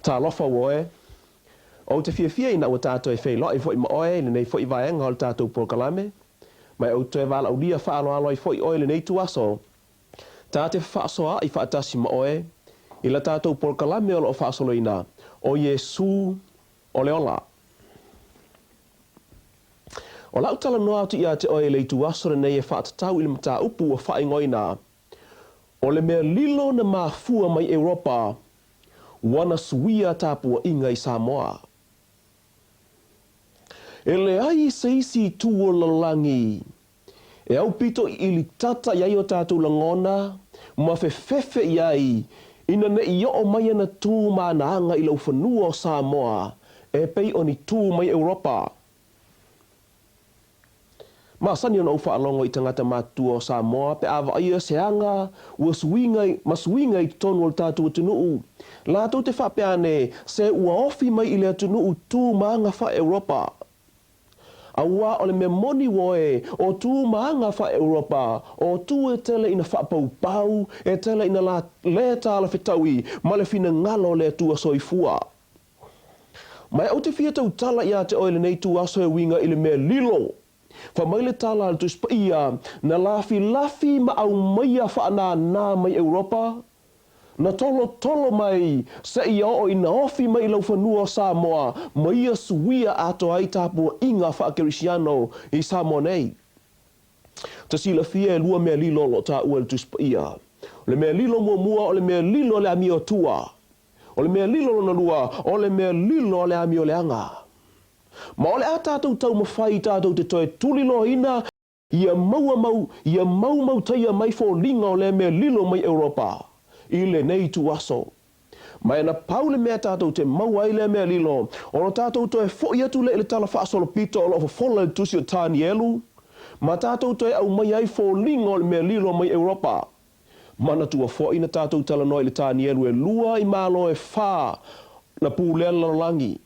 Talofa ua oe. Ou te fiafia ina ua ta toe feiloai foi ma oe i lenei foi vaega o le tatou polokalame, ma ou te toe valaaulia faaaloalo ai foi oe i lenei ituaso, ta te fefaasoaa'i faatasi ma oe. I la tatou polokalame o lo o faasoloina, o Iesū o le Ola. O la'u talanoa atu ia te oe i le ituaso lenei e faatatau i le mataupu ua faaigoaina, o le mea lilo na mafua mai Europa ua na suia tapuaiga i Samoa. E leai se isi itu o le lalolagi e aupito ʻiʻili tata i ai o tatou lagona ma fefefe i ai ina ne i oo mai ana tu ma ana aga i laufanua o Samoa e pei o ni tu mai Europa. Masani ona ou faalogo i tagata matutua o Samoa pe a vaaia se aga ua suiga ma suiga i totonu o le tatou atunuu, latou te faapea ane se ua ofi mai i le atunuu tu ma aga faa-Europa. Auā o le mea moni uoe, o tu ma aga faa-Europa, o tu e tele ina faapaupau, e tele ina la, le talafetaui ma le finagalo o le Atua Soifua. Ma e ou te fia tautala ia te oe lenei ituaso e uiga i le mea lilo. Fai mai le tala a le Tusi Paia, na lafilafi ma aumaia faanānā mai Europa, na tolotolo mai seia oo ina ofi mai i laufanua o Samoa ma ia suia atoa ai tapuaiga faakerisiano i Samoa nei. Ta silafia e lua mea lilo o lo o taua i le Tusi Paia. O le mea lilo muamua o le mea lilo a le amiotua. O le mea lilo lona lua, o le mea lilo a le amioleaga. Ma o le a tatou taumafai tatou te toe tuliloaina ia maua mau, ia maumautaia mai foliga o lea mea lilo mai Europa i lenei ituaso. Ma e na pau le mea tatou te maua ai lea mea lilo, o lo tatou toe foʻi atu lea i le tala faasolopito o lo o fofola i le tusi o Tanielu, ma tatou toe aumaia ai foliga o le mea lilo mai Europa. Manatua foʻi na tatou talanoa i le Tanielu e lua i malo e fa na pulea le lalolagi.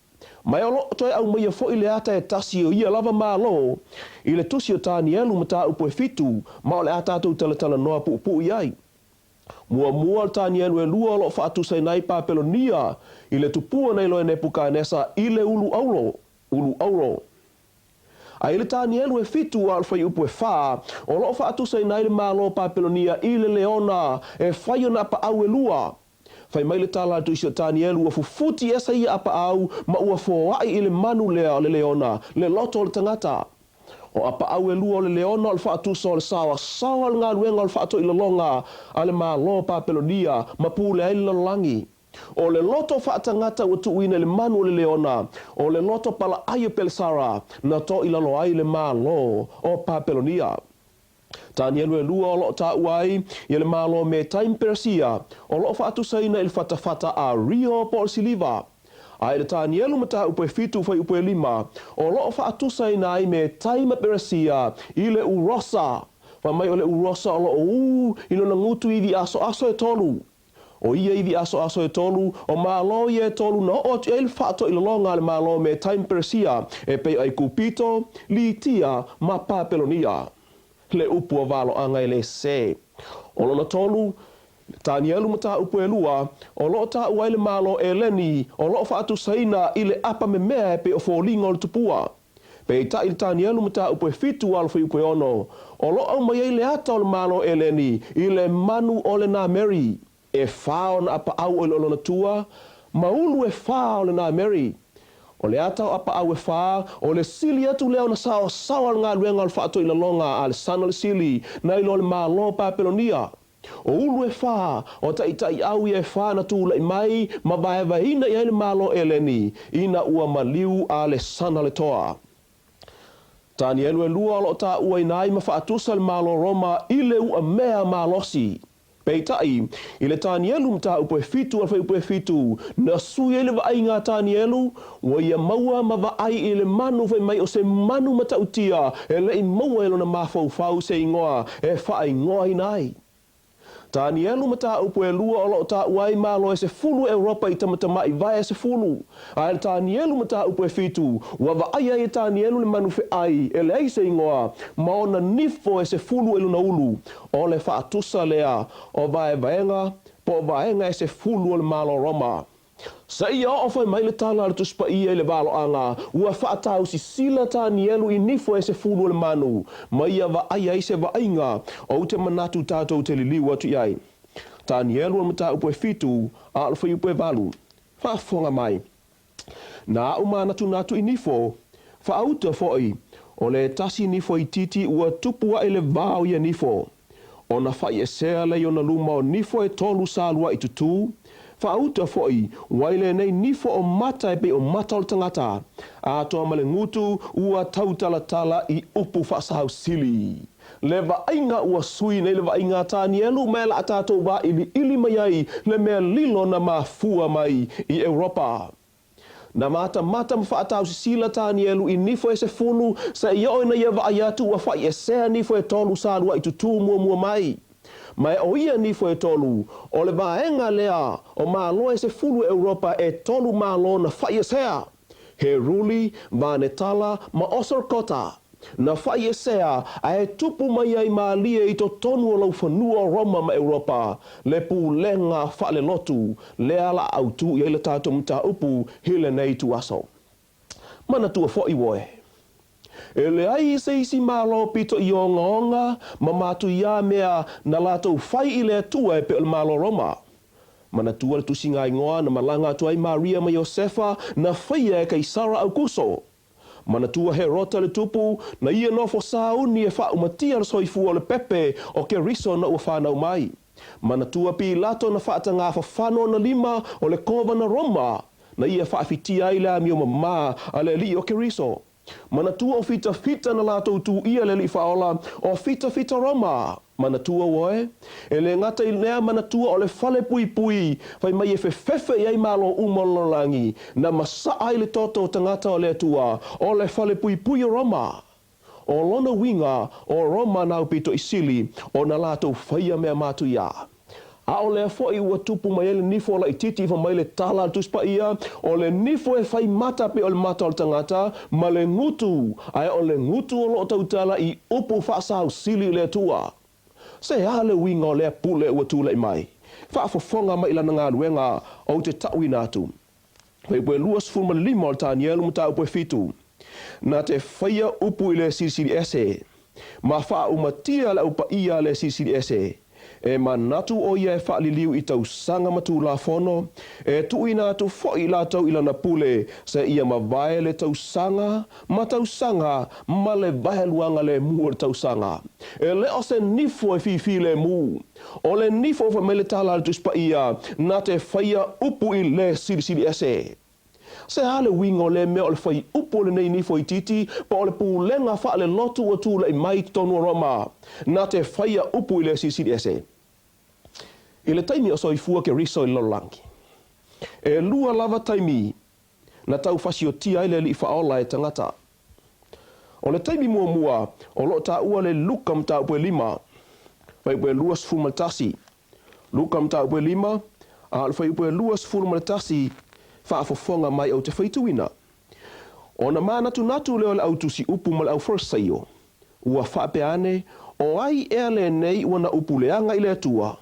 Ma e o lo o toe aumaia foʻi le ata e tasi o ia lava malo i le tusi o Tanielu mataupu e fitu ma o le a tatou talatalanoa puupuu i ai. Muamua o le Tanielu e lua o lo o faatusaina ai Papelonia i le tupua na iloa e Nepukanesa i le ulu auro, ulu auro. A i le Tanielu e fitu a o le fuaiupu e fa, o lo o faatusaina ai le Malo o Papelonia i le leona e fai ona apaau e lua. Fai mai le tala a le tuisi o Tanielu ua fufuti ese ia apaau ma ua foai i le manu lea o le leona, le loto o le tagata. O apaau e lua o le leona o le faatusa o le saoasaoa o le galuega o le faatoilaloga a le Malo o Papelonia ma pule ai le lalolagi. O le loto faatagata ua tuuina i le manu o le leona, o le loto palaai o Pelesara, na toilalo ai le Malo o Papelonia. Tanielu e lua o lo o taua ai ia le Malo Metai ma Peresia, o lo o faatusaina i le fatafata a Rio po o le siliva. A i le Tanielu mataupu e fitu fuaiupu e lima, o lo o faatusaina ai Metai ma Peresia i le urosa, fai mai o le urosa o lo o ū i lona gutu ivi asoaso e tolu. O ia ivi asoaso e tolu, o Malo ia e tolu na oo atu i ai le faatoilaloga a le Malo Metai ma Peresia e pei o Aikupito, Litia ma Papelonia. Le upu a valoaga e le sē. O lona tolu, Tanielu mataupu e lua, o lo o taua ai le Malo Eleni o lo o faatusaina i le apa memea e pei o foliga o le tupua. Peitai i le Tanielu mataupu e fitu alo fuaiupu e ono, o lo o aumai ai le ata o le Malo Eleni i le manu o le nameri, e fa ona apaau o i lona tua, ma ulu e fa o le nameri. O le ata o apaau e fa, o le sili atu lea ona saosaoa o le galuega o le faatoilaloga a Alesana le Sili nai lo le Malo Papelonia. O ulu e fa, o taʻitaʻiʻau ia e fa na tulaʻi mai ma vaevaeina i ai le Malo Eleni ina ua maliu a Alesana le Toa. Tanielu e lua o lo o taʻuaina ai ma faatusa le Malo Roma i le uʻa mea malosi. Peitai, i le Tanielu mataupu e fitu a le fuaiupu e fitu, na sui ai le vaaiga a Tanielu, ua ia maua ma vaai i le manu fai mai o se manu matautia e le i maua e lona mafaufau se igoa e faaigoaina ai. Tanielu mataupu e lua o lo o taua ai Malo e sefulu Europa i tamatamaʻi vae e sefulu. A i le Tanielu mataupu e fitu, ua vaaia ai e Tanielu le manu feʻai e leai se igoa ma ona nifo e sefulu e lona ulu, o le faatusa lea o vaevaega po o vaega e sefulu o le Malo Roma. Seia oo fai mai le tala a le Tusi Paia i le valoaga, ua faatausisila Tanielu i nifo e sefulu o le manu, ma ia vaaia ai se vaaiga ou te manatu tatou te liliu atu i ai. Tanielu o le mataupu e fitu, a o le fuaiupu e valu. Faafofoga mai. Na aʻu manatunatu i nifo, faauta foi, o le tasi nifo itiiti ua tupu aʻe le va o ia nifo. Ona faʻiesea lea i ona luma o nifo e tolu sa luaʻi tutū, faauta foi, ua i lenei nifo o mata e pei o mata o le tagata, atoa ma le gutu ua tautalatala i upu faasausili. Le vaaiga ua sui nei le vaaiga a Tanielu ma e la tatou vailiili mai ai le mea lilo na mafua mai i Europa. Na matamata ma faatausisila Tanielu i nifo e sefulu seia oo ina ia vaai atu ua faʻiesea nifo e tolu sa luaʻi tutū muamua mai. Ma e o ia nifo e tolu, o le vaega lea o Malo e sefulu e Europa e tolu Malo na faʻiesea. Heruli, Vanetala ma Osorkota, na faʻiesea ae tupu mai ai mālie i totonu o laufanua o Roma ma Europa, le pulega faalelotu lea la autū i ai le tatou mataupu i lenei ituaso. Manatua foi oe, e leai se isi Malo pito i ogaoga ma matuiā mea na latou fai i le Atua e pei o le Malo Roma. Manatua le tusiga igoa na malaga atu ai Maria ma Iosefa na faia e Kaisara Aukuso. Manatua Herota le tupu, na ia nofo sauni e faaumatia le soifua o le pepe o Keriso na ua fanau mai. Manatua Pilato na faatagā fafano ona lima o le kovana Roma na ia faafitia ai le amio mamā a le alii o Keriso. Manatua o fitafita na latou tū ʻia le Alii Faaola o fitafita Roma. Manatua oe, e le gata i lea manatua o le fale puipui fai mai e fefefe i ai malo uma o le lalolagi, na masaʻa ai le toto o tagata o le Atua, o le fale puipui o Roma. O lona uiga, o Roma na aupito i sili ona latou faia mea matuiā. A o lea foi ua tupu mai ai le nifo laitiiti fai mai le tala a le Tusi Paia, o le nifo e fai mata pei o le mata o le tagata, ma le gutu, ae o le gutu o lo o tautala i upu faasausili i le Atua. Se a le uiga o lea pule ua tulai mai? Faafofoga mai i lana galuega ou te taʻuina atu. Fuaiupu e 25 o le Tanielu mataupu e fitu. Na te faia upu i le Silisili Ese, ma faaumatia le au paia a le Silisili Ese, e manatu ʻo ia e faaliliu i tausaga ma tulafono, e tuuina atu foi i latou i lana pule seia mavae le tausaga ma tausaga ma le vaeluaga lemu o le tausaga. E le o se nifo e fifilemu. O le nifo fai mai le tala a le Tusi Paia, na te faia upu i le Silisili Ese. Se a le uiga o lea mea o le fai upu o lenei nifo itiiti po o le pulega faalelotu ua tulai mai i totonu o Roma, na te faia upu i le Silisili Ese? I le taimi o soifua Keriso i le lalolagi, e lua lava taimi na tau fasiotia ai le Alii Faaola e tagata. O le taimi muamua o lo o taua le Luka mataupu e lima, fuaiupu e 21. Luka mataupu e lima, a o le fuaiupu e 21, faafofoga mai ou te faitauina. Ona manatunatu lea o le au tusi upu ma le au Farisaio, ua faapea ane, O ai ea lenei ua na upu leaga i le Atua?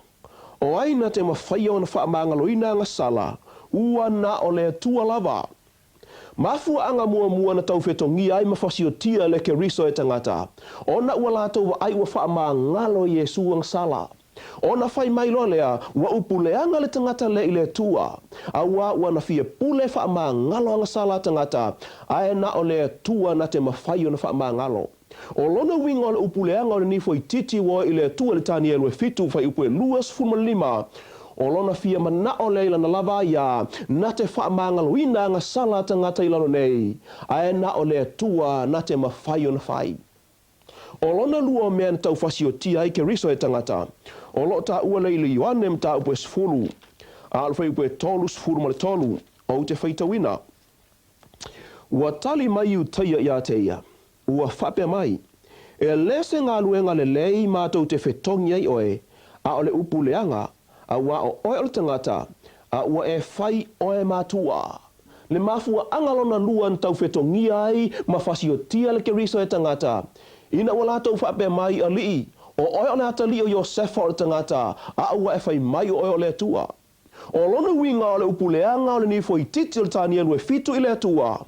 O ai na te mafaia ona faamagaloina agasala, ua na o le Atua lava? Mafuaaga muamua na taufetogia ai ma fasiotia le Keriso e tagata, ona ua latou vaai ua faamagalo Iesu agasala. Ona fai mai loa lea, ua upu leaga le tagata lea i le Atua, auā ua na fia pule faamagalo agasala a tagata, ae na o le Atua na te mafai ona faamagalo. O lona uiga o le upu leaga o le nifo itiiti ua oe i le Atua i le Tanielu e fitu fuaiupu e 25, o lona fia manaʻo lea i lana lava aiā, na te faamagaloina agasala a tagata i lalo nei, ae na o le Atua na te mafai ona fai. O lona lua o mea na taufasiotia ai Keriso e tagata, o lo o taua lea i le Ioane mataupu e sefulu, a o le fuaiupu e 33, ou te faitauina. Ua tali mai Iutaia iā te ia, ua faapea mai, E le se galuega lelei matou te fetogi ai oe, a o le upu leaga, auā o oe o le tagata, a ua e fai oe matua. Le mafuaaga lona lua na taufetogia ai ma fasiotia le Keriso e tagata, ina ua latou faapea mai, Alii, o oe o le atalii o Iosefa o le tagata, a ua e fai mai o oe o le Atua. O lona uiga o le upu leaga o le nifo itiiti o le Tanielu e fitu i le Atua.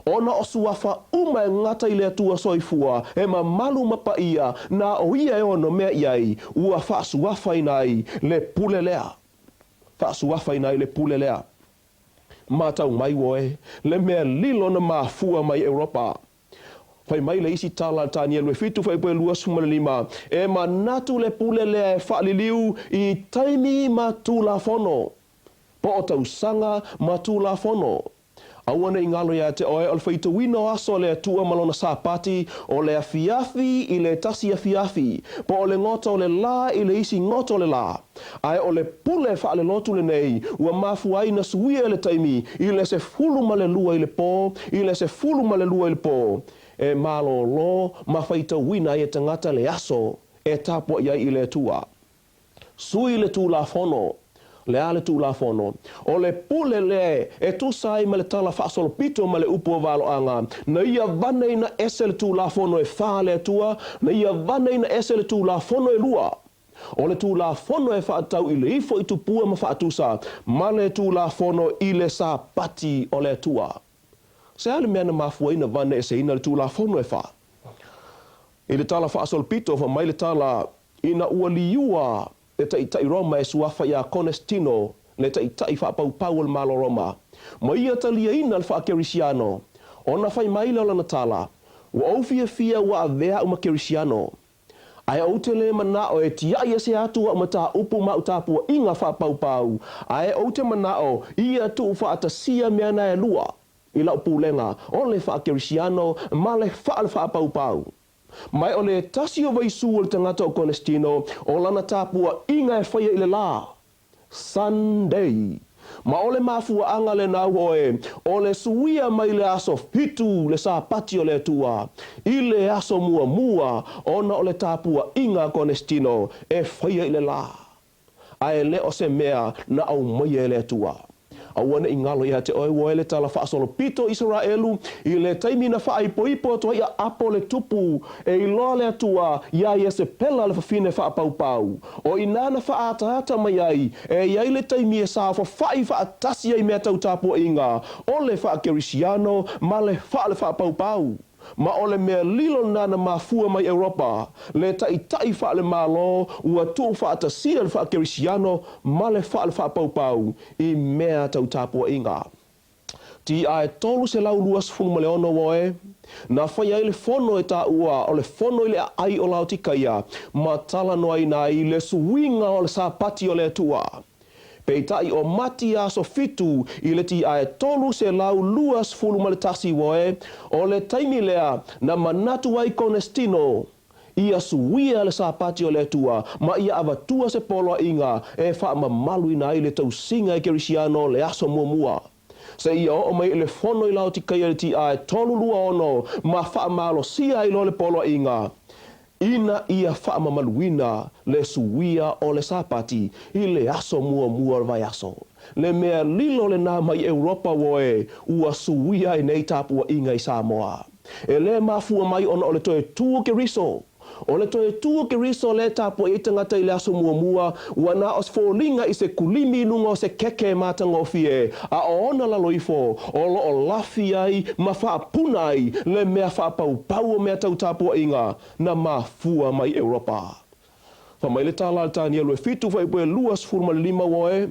Ona o suafa uma e gata i le Atua Soifua, e mamalu ma paia, na o Ia e ono mea i ai, ua faasuafaina ai le pule lea. Faasuafaina ai le pule lea. Matau mai oe, le mea lilo na mafua mai Europa. Fai mai le isi tala a Tanielu e 7 fuaiupu 25, E manatu le pule lea e faaliliu i taimi ma Tulafono, po o tausaga ma Tulafono. Aua ne i galo iā te oe o le faitauina o aso a le Atua ma lona Sapati, o le afiafi i le tasi afiafi, po o le gota o le lā i le isi gota o le lā. Ae o le pule faalelotu lenei ua mafua ai na suia le taimi i le 12 i le pō i le 12 i le pō, e malōlō ma faitauina ai e tagata le aso e tapuaʻi ai i le Atua. Sui le Tulafono. Le a le Tulafono? O le pule lea e tusa ai ma le tala faasolopito ma le upu o valoaga, na ia vaneina ese le Tulafono e fa a le Atua, na ia vaneina ese le Tulafono e lua. O le Tulafono e faatatau i le ifo i tupua ma faatusa, ma le Tulafono i le Sapati o le Atua. Se a le mea na mafua ai na vane eseina le Tulafono e fa? I le tala faasolopito, fai mai le tala, Ina ua liua le taitai Roma e suafa iā Konestino, le taitai faapaupau o le Malo Roma, ma ia taliaina le faakerisiano, ona fai mai lea o lana tala, Ua ou fiafia ua avea au ma Kerisiano. Ae ou te lē manaʻo e tiaʻi ese atu aʻu mataupu ma aʻu tapuaʻiga faapaupau, ae ou te manaʻo ia tuufaatasia mea na e lua i laʻu pulega, o le faakerisiano ma le faale-faapaupau. Ma e o le tasi o vaisū o le tagata o Konestino, o lana tapuaʻiga e faia i le lā, Sunday. Ma o le mafuaaga lena oe, o le suia mai le aso fitu le Sapati o le Atua, i le aso muamua, ona o le tapuaʻiga a Konestino e faia i le lā. A e le o se mea na aumaia e le Atua. Aua ne i galo iā te oe ua ele tala faasolopito Isaraelu i le taimi na faaipoipo atu ai a apo le tupu e iloa le Atua iā Iesepela le fafine faapaupau. O i nā na faaataata mai ai e i ai le taimi e saofafai faatasi ai mea tau tapuaiga o le faakerisiano ma le faale-faapaupau. Ma o le mea lilo lena na mafua mai Europa, le taitai faale-Malo ua tuufaatasia le faakerisiano ma le faale-faapaupau i mea tau tapuaiga. TI 326 oe, na fai ai le fono e taua o le fono i le aai o Laotikaia ma talanoaina ai le suiga o le Sapati o le Atua. Peitai o Mati aso fitu i le tiae 321 oe, o le taimi lea na manatu ai Konestino ia suia le Sapati o le Atua ma ia avatua se poloaiga e faamamaluina ai le tausiga Ekerisiano le aso muamua. Seia oo mai i le fono i Laotikaia i le tiae 326 ma faamalosia ai loa le poloaiga. Ina ia faamamaluina le suia o le Sapati i le aso muamua o le vaiaso. Le mea lilo lena mai Europa oe ua suia ai nei tapuaiga i Samoa. E le mafua mai ona o le toe tu o Keriso. O le toe tu o Keriso lea e tapuai ai tagata i le aso muamua, ua na o se foliga i se kulimi i luga o se keke matagofie, a o ona lalo ifo o lo o lafi ai ma faapuna ai le mea faapaupau o mea tau tapuaiga na mafua mai Europa. Fai mai le tala a le Tanielu e fitu fuaiupu e 25 oe,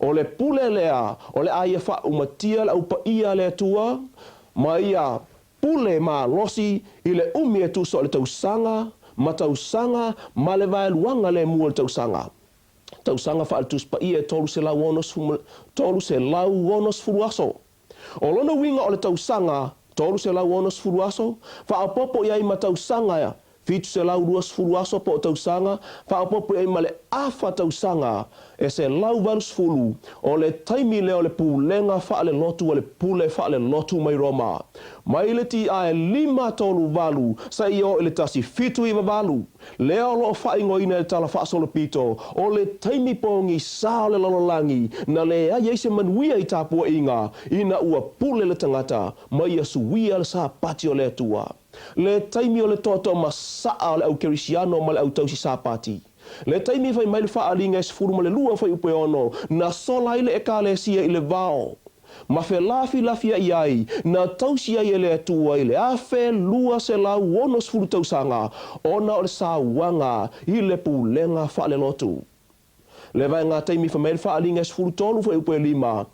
O le pule lea o le a ia faaumatia le au paia a le Atua, ma ia pule malosi i le umi e tusa o le tausaga ma tausaga ma le vaeluaga le mua o le tausaga. Tausaga faale-Tusi Paia e 360, 360 aso. O lona uiga o le tausaga 360 aso, faaopoopo i ai ma tausaga 720 aso po o tausaga, faaopoopo i ai ma le afa tausaga e 180, o le taimi lea o le pulega faalelotu a le pule faalelotu mai Roma, mai le tiae 538 seia oo i le 1798. Lea o lo o faaigoaina e le Tala Faasolopito, o le taimi pogisa o le lalolagi na leai ai se manuia i tapuaiga ina ua pule le tagata ma ia suia le Sapati o le Atua. Le taimi o le toatoamasaa o le au Kerisiano ma le au tausi Sapati. Le taimi e fai mai le faaaliga e 12 fuaiupu e ono, na sola ai le Ekalesia i le vao. ma felafilafiaʻi ai, na tausi ai e le Atua i le 1260 tausaga, ona o le sauaga i le pulega faalelotu. Le vaega taimi fai mai le faaaliga e 13 fuaiupu e 5,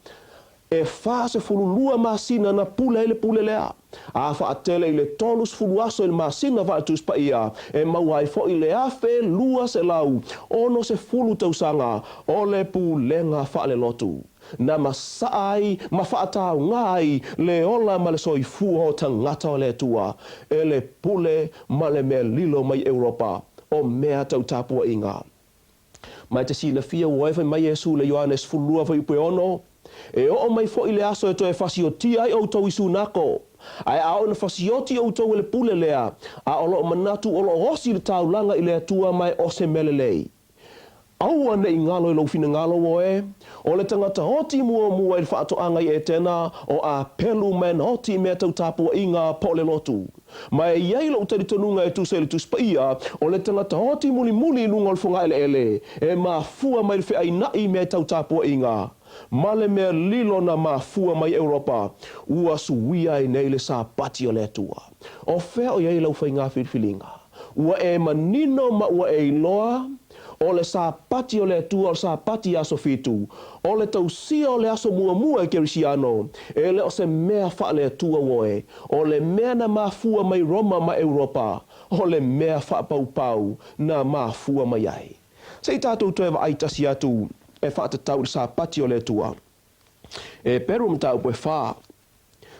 E 42 masina na pule ai le pule lea, a faatele i le 30 aso i le masina faale-Tusi Paia, e maua ai foi le 1260 tausaga o le pulega faalelotu, na masaa ai ma faataoga ai le ola ma le soifua o tagata o le Atua e le pule ma le mea lilo mai Europa o mea tau tapuaiga. Ma e te silafia ua e fai mai Iesu i le Ioane 12 fuaiupu e 6, E oo mai foi le aso e toe fasiotia ai outou i Sunako, ae a oo ina fasioti outou e le pule lea, a o loo manatu o loo osi le taulaga i le Atua ma e o se mea lelei. Aua ne i galo i lou finagalo oe, o le tagata oti muamua i le faatoaga i Etena o Apelu ma e na oti i mea tau tapuaiga po o le lotu. Ma e i ai lou talitonuga e tusa i le Tusi Paia, o le tagata oti mulimuli i luga o le fogaeleele, e mafua mai le feainaʻi i mea tau tapuaiga, ma le mea lilo na mafua mai Europa, ua suia ai nei le Sapati o le Atua. O fea o i ai lau faiga filifiliga? Ua e manino ma ua e iloa, o le Sapati o le Atua o le Sapati aso fitu, o le tausia o le aso muamua e Kerisiano, e le o se mea faale-Atua oe, O le mea na mafua mai Roma ma Europa, o le mea faapaupau na mafua mai ai. Se i tatou toe vaai tasi atu e faatatau i le Sapati o le Atua. Eperu mataupu e fa.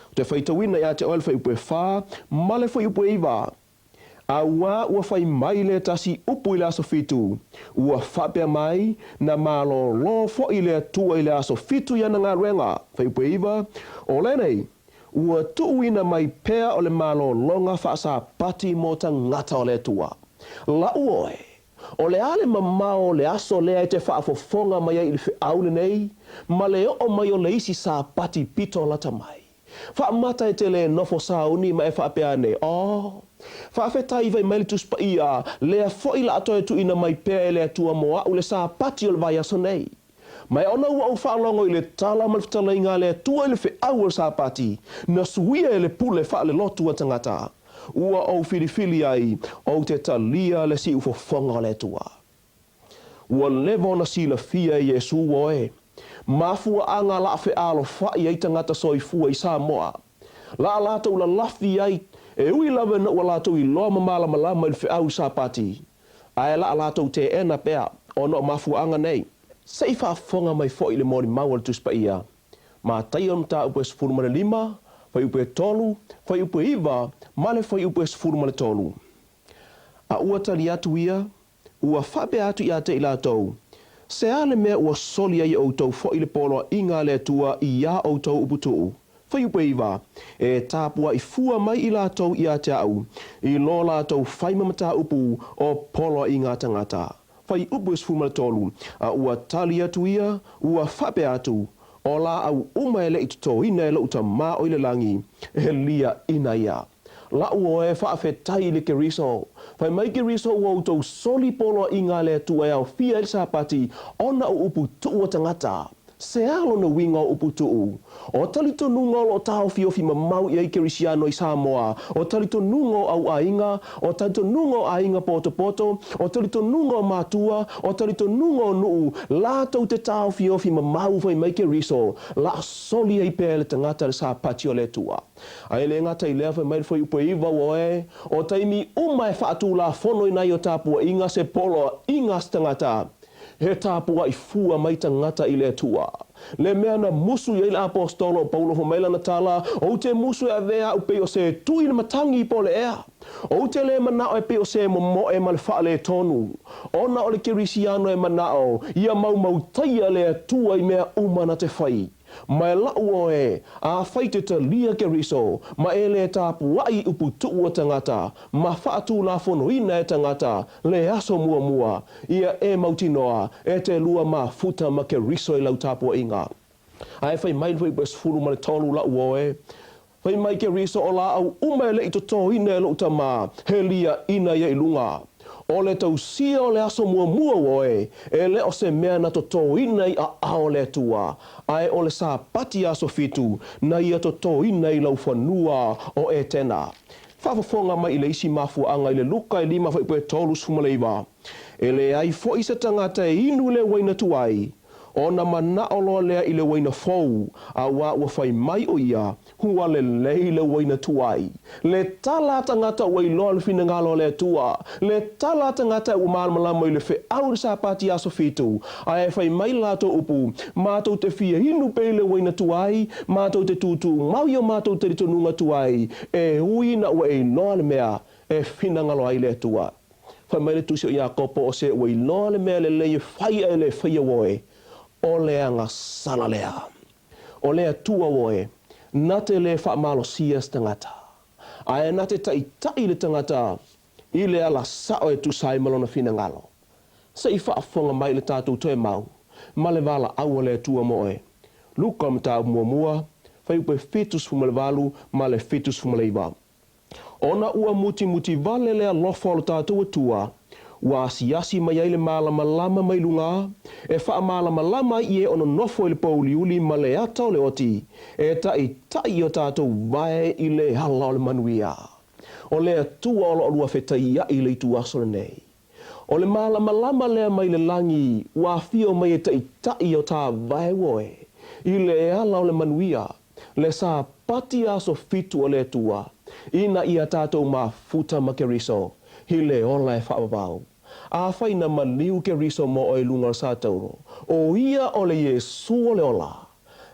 Ou te faitauina ia te oe le fuaiupu e fa ma le fuaiupu e iva. Auā ua fai mai le tasi upu i le aso fitu, ua faapea mai, na malōlō foʻi le Atua i le aso fitu i ana galuega, fuaiupu e iva, o lenei, ua tuuina mai pea o le malōlōga faasapati mo tagata o le Atua. Laʻu oe, o le a le mamao o le aso lea e te faafofoga mai ai i le feau lenei, ma le oo mai o le isi sapati pito lata mai? Faamata e te le nofo sauni ma e faapea ane, Oh, faafetai fai mai le Tusi Paia, lea foi la a toe tuuina mai pea e le Atua mo aʻu le Sapati o le vaiaso nei. Ma e ona ua ou faalogo i le tala ma le fetalaiga a le Atua i le feau o le Sapati, na suia e le pule faalelotu a tagata, ua ou filifili ai ou te talia le siufofoga o le Atua. Ua leva ona silafia e Iesū oe, mafuaaga la a fealofaʻi ai tagata soifua i Samoa. La a latou lalafi ai, e ui lava ina ua latou iloa ma malamalama i le feau i Sapati, ae la a latou teena pea ona o mafuaaga nei. Se i faafofoga mai foi i le molimau a le Tusi Paia, Mataio le mataupu e 15, fuaiupu e 3, fuaiupu e 9, ma le fuaiupu e 13. A ua tali atu ia, Ua faapea atu ia te i latou, Se a le mea ua soli ai e outou foi le poloaiga a le Atua i ā outou upu tuu? Fuaiupu e iva, E tapuaʻi fua mai i latou ia te aʻu, i lo latou fai ma mataupu o poloaiga a tagata. Fuaiupu e 13, A ua tali atu ia, ua faapea atu, O laʻau uma e le i totoina e loʻu Tama o i le lagi, e liaʻina ia. Laʻu oe faafetai i le Keriso. Fai mai Keriso ua outou soli poloaiga a le Atua e aofia ai le Sapati ona o upu tuu a tagata. Se a lona uiga o upu tuu? O talitonuga o loo taofiofi mamao i ai Kerisiano i Samoa, o talitonuga o au aiga, o talitonuga o aiga potopoto, o talitonuga o matua, o talitonuga o nuu, latou te taofiofi mamao fai mai Keriso, laa soli ai pea e le tagata le Sapati o le Atua. A e le gata i lea, fai mai le fuaiupu e iva ua oe, o taimi uma e faatulafonoina ai o tapuaiga se poloaiga a se tagata, he tapuai fua mai tagata i le Atua. Le mea na musu i ai le Aposetolo o Paulo fai mai lana tala, Ou te musu e avea aʻu pei o se tui i le matangi i po o le ea. Ou te le manao e pei o se momoe ma le faaletonu, ona o le Kerisiano e manao ia maumautaia le Atua i mea uma na te fai. Ma e laʻu oe, afai te talia Keriso, ma e le tapuaʻi i upu tuu a tagata, ma faatulafonoina e tagata le aso muamua, ia e mautinoa e te lua mafuta ma Keriso i lau tapuaiga. A e fai mai le fuaiupu e 13 laʻu oe, Fai mai Keriso o laʻau uma e le i totoina e loʻu Tama, he liaʻina ia i luga. O le tausia o le aso muamua oe, e le o se mea na totōina i aao o le Atua, ae o le Sapati aso fitu na ia totōina i laufanua o Etena. Faafofoga mai i le isi mafuaaga i le Luka e lima fuaiupu e 39, E leai foi se tagata e inu i le uaina tuai, ona manao loa lea i le uaina fou, auā ua fai mai ʻo ia, Ua lelei le uaina tuai. Le tala a tagata ua iloa le finagalo o le Atua, le tala a tagata ua malamalama i le feau i le Sapati aso fitu, ae fai mai le latou upu, Matou te fia inu pea i le uaina tuai, matou te tūtūmau i o matou talitonuga tuai, e ui ina ua e iloa le mea e finagalo ai le Atua. Fai mai le Tusi o Iakopo, O se ua iloa le mea lelei e fai ae le faia oe, o le agasala lea. O le Atua oe, na te lē faamalosia se tagata, ae na te taitaʻi le tagata i le ala saʻo e tusa ai ma lona finagalo. Se i faafofoga mai i le tatou toe mau ma le valaau a le Atua mo oe. Luka o le Mataupu Muamua, fuaiupu e 78 ma le 79. Ona ua mutimuti wale le alofa o lo tatou Atua, ua asiasi mai ai le malamalama mai luga, e faamalamalama ai i e o nonofo i le pōuliuli ma le ata o le oti, e taʻitaʻi i o tatou vae i le ala o le manuia. O le Atua o lo o lua fetaiaʻi i le ituaso lenei. O le malamalama lea mai le lagi ua afio mai e taʻitaʻi o tā vae oe i le ala o le manuia, le Sapati aso fitu o le Atua, ina ia tatou mafuta ma Keriso i le ola e faavavau. Afai na maliu Keriso mo oe i luga o le satauro, ʻo ia o le Iesū o le ola,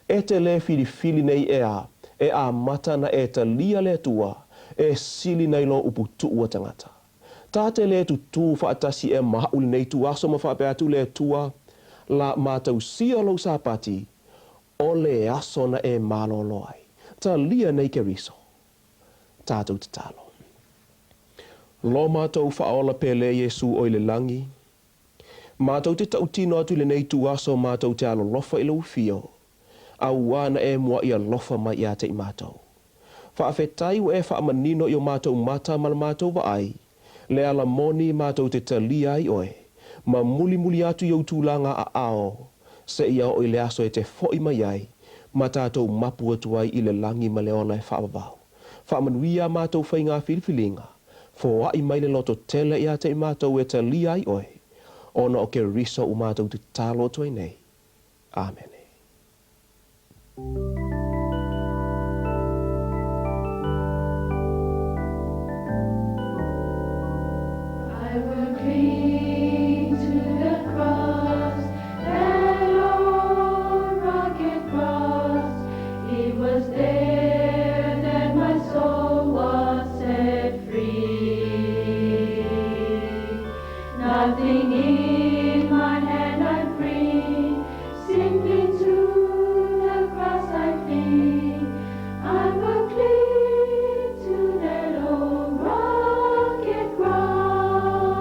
e te lē filifili nei ʻea e amata na e talia le Atua e sili nai lo upu tuʻu a tagata. Ta te lē tutū faatasi ea ma aʻu lenei ituaso ma faapea atu le Atua, la matausia lou Sapati, o le aso na e malōlō ai. Talia nei Keriso. Tatou tatalo. Lo matou Faaola pele Iesu o i le lagi, matou te tautino atu i lenei ituaso matou te alolofa i lou afio, auā na e muaʻi alofa mai iā te i matou. Faafetai ua e faamanino i o matou mata ma la matou vaai, le ala moni matou te talia ai oe, ma mulimuli atu i ou tulaga aao, seia oo i le aso e te foʻi mai ai, ma tatou mapu atu ai i le lagi ma le ola e faavavau. Faamanuia a matou faiga filifiliga, foaʻi mai le loto tele iā te i matou e talia ai oe, ona o Keriso ua matou tatalo atu ai nei. Amene. I will cling to the cross, that old rugged cross. It was there that my soul was set free. Nothing in my hand I bring, simply to the cross I cling. I will cling to that old rugged cross.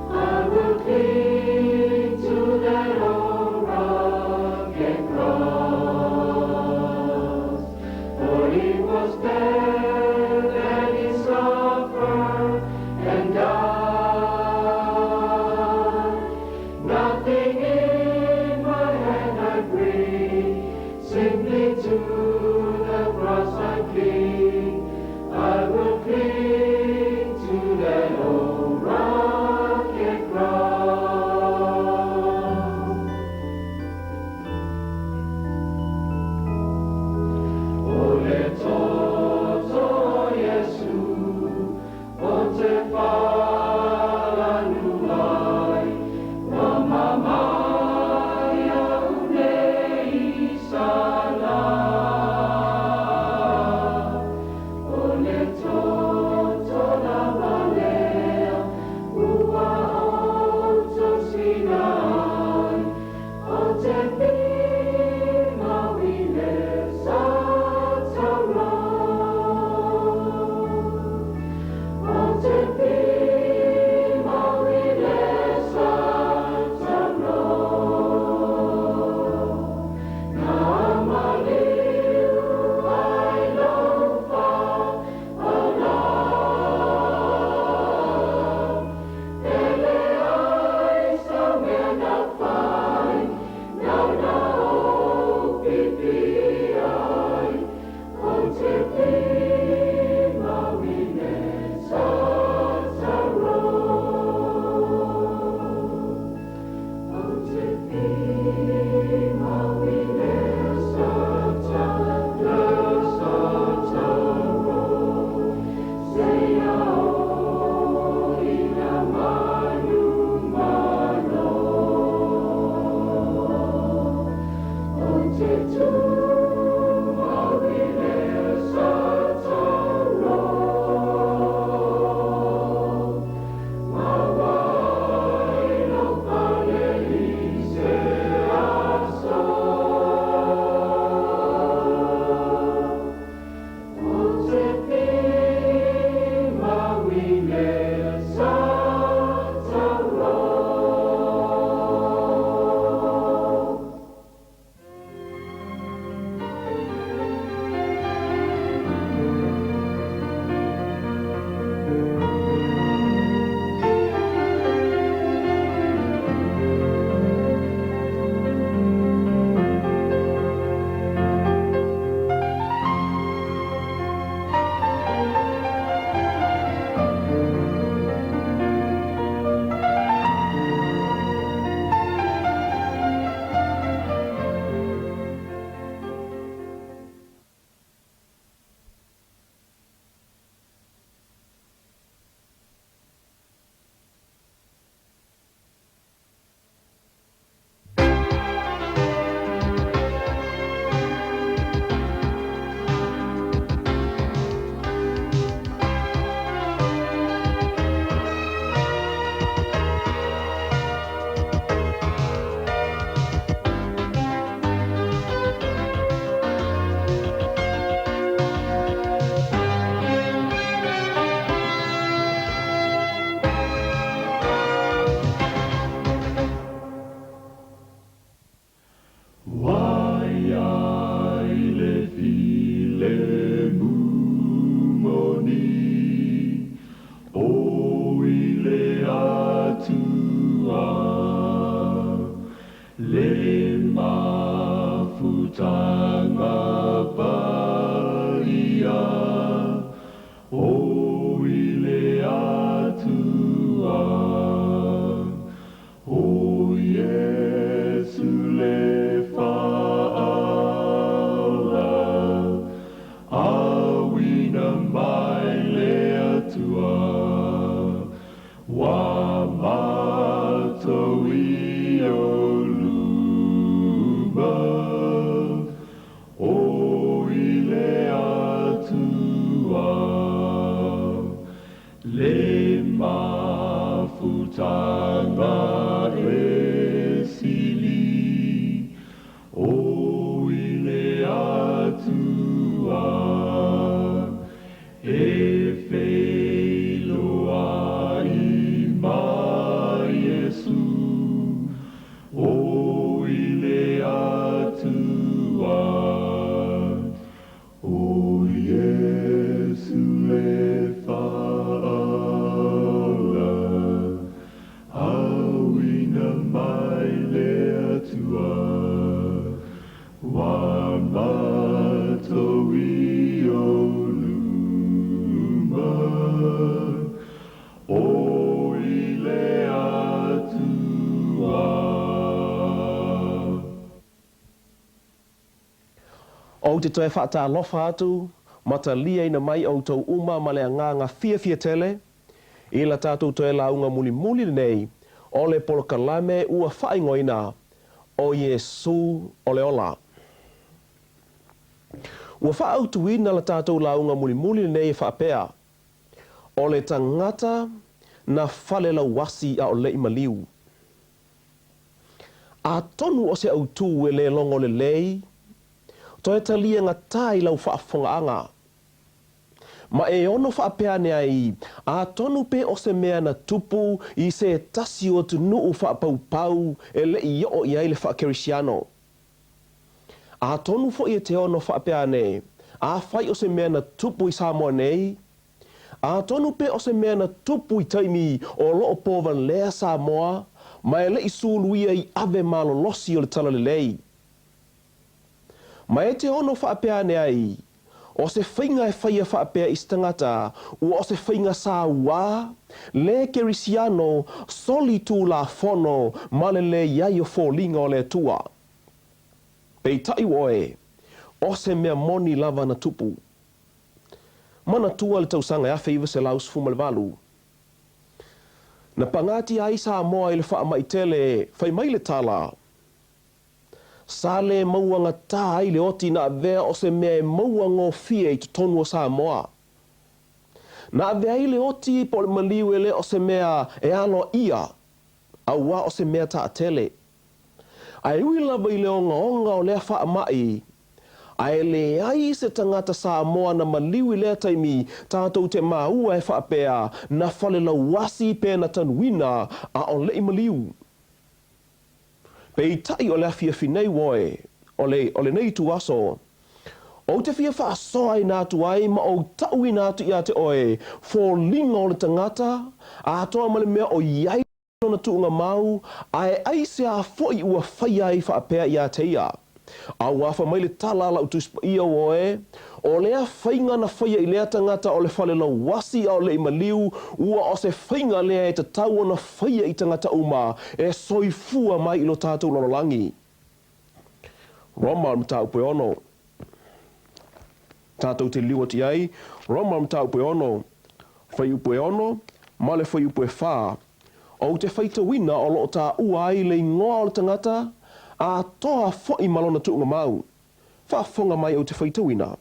I will cling to that old rugged cross. For it was there that he suffered and died. Nothing in my hand I bring, simply to the cross I cling. I will cling to that old rugged cross. O le filemu moni, o i le Atua, le mafutaga paia, o i le Atua. O Iesu le faaola, auina mai le Atua, ua matou i o luma, o i le Atua. Le mafutaga e sili, o i le Atua, e feiloai ma Iesu, o i le Atua. O Iesu le faaola, auina mai le Atua, ua matou i o luma, o i le Atua. Ou te toe faatalofa atu ma taliaina mai outou uma ma le agaga fiafia tele i la tatou toe lauga mulimuli lenei o le polokalame ua faaigoaina ʻo Iesū o le Ola. Ua faaautuina la tatou lauga mulimuli lenei e faapea, O le tagata na falelauasi a o le i maliu. Atonu o se autū e le logo lelei, toe talia gata i lau faafofogaaga. Ma e ono faapea ane ai, atonu pe o se mea na tupu i se tasi o atunuu faapaupau e le i oo i ai le faakerisiano. Atonu foi e te ono faapea ane, afai o se mea na tupu i Samoa nei, Atonu pe o se mea na tupu i taimi o lo o pōvalea Samoa ma e le i suluia i ave malolosi o le Talalelei. Ma e te ono faapea ane ai, o se faiga e faia faapea i se tagata ua o se faiga sauā, le kerisiano, soli tulafono ma le lē i ai o foliga o le Atua. Peitai oe, o se mea moni lava na tupu. Manatua le tausaga e 1918, na pagatia ai Samoa i le faamai tele, fai mai le tala, Sa le maua gata ai le oti na avea o se mea e maua gofie i totonu o Samoa. Na avea ai le oti po o le maliu e le o se mea e aloaia, auā o se mea taatele. Ae ui lava i le ogaoga o lea faamai, ae leai se tagata Samoa na maliu i lea taimi tatou te maua e faapea na falelauasi pe na tanuina a o leʻi maliu. Peitai o le afiafi nei oe, o le, o lenei ituaso, ou te fia faasoaina atu ai ma ou taʻuina atu ia te oe foliga o le tagata, atoa ma le mea o i ai lona tuugamau, ae aisea foi ua faia ai faapea ia te ia? Auā fai mai le tala a lau Tusi Paia oe, o lea faiga na faia i lea tagata o le fale lauasi a o le i maliu, ua o se faiga lea e tatau ona faia i tagata uma e soifua mai i lo tatou lalolagi. Roma o le mataupu e ono. Tatou te liliu atu i ai, Roma o le mataupu e ono, fuaiupu e ono ma le fuaiupu e fa. Ou te faitauina o lo o taua ai le igoa o le tagata, atoa foi ma lona tuugamau. Faafofoga mai ou te faitauina.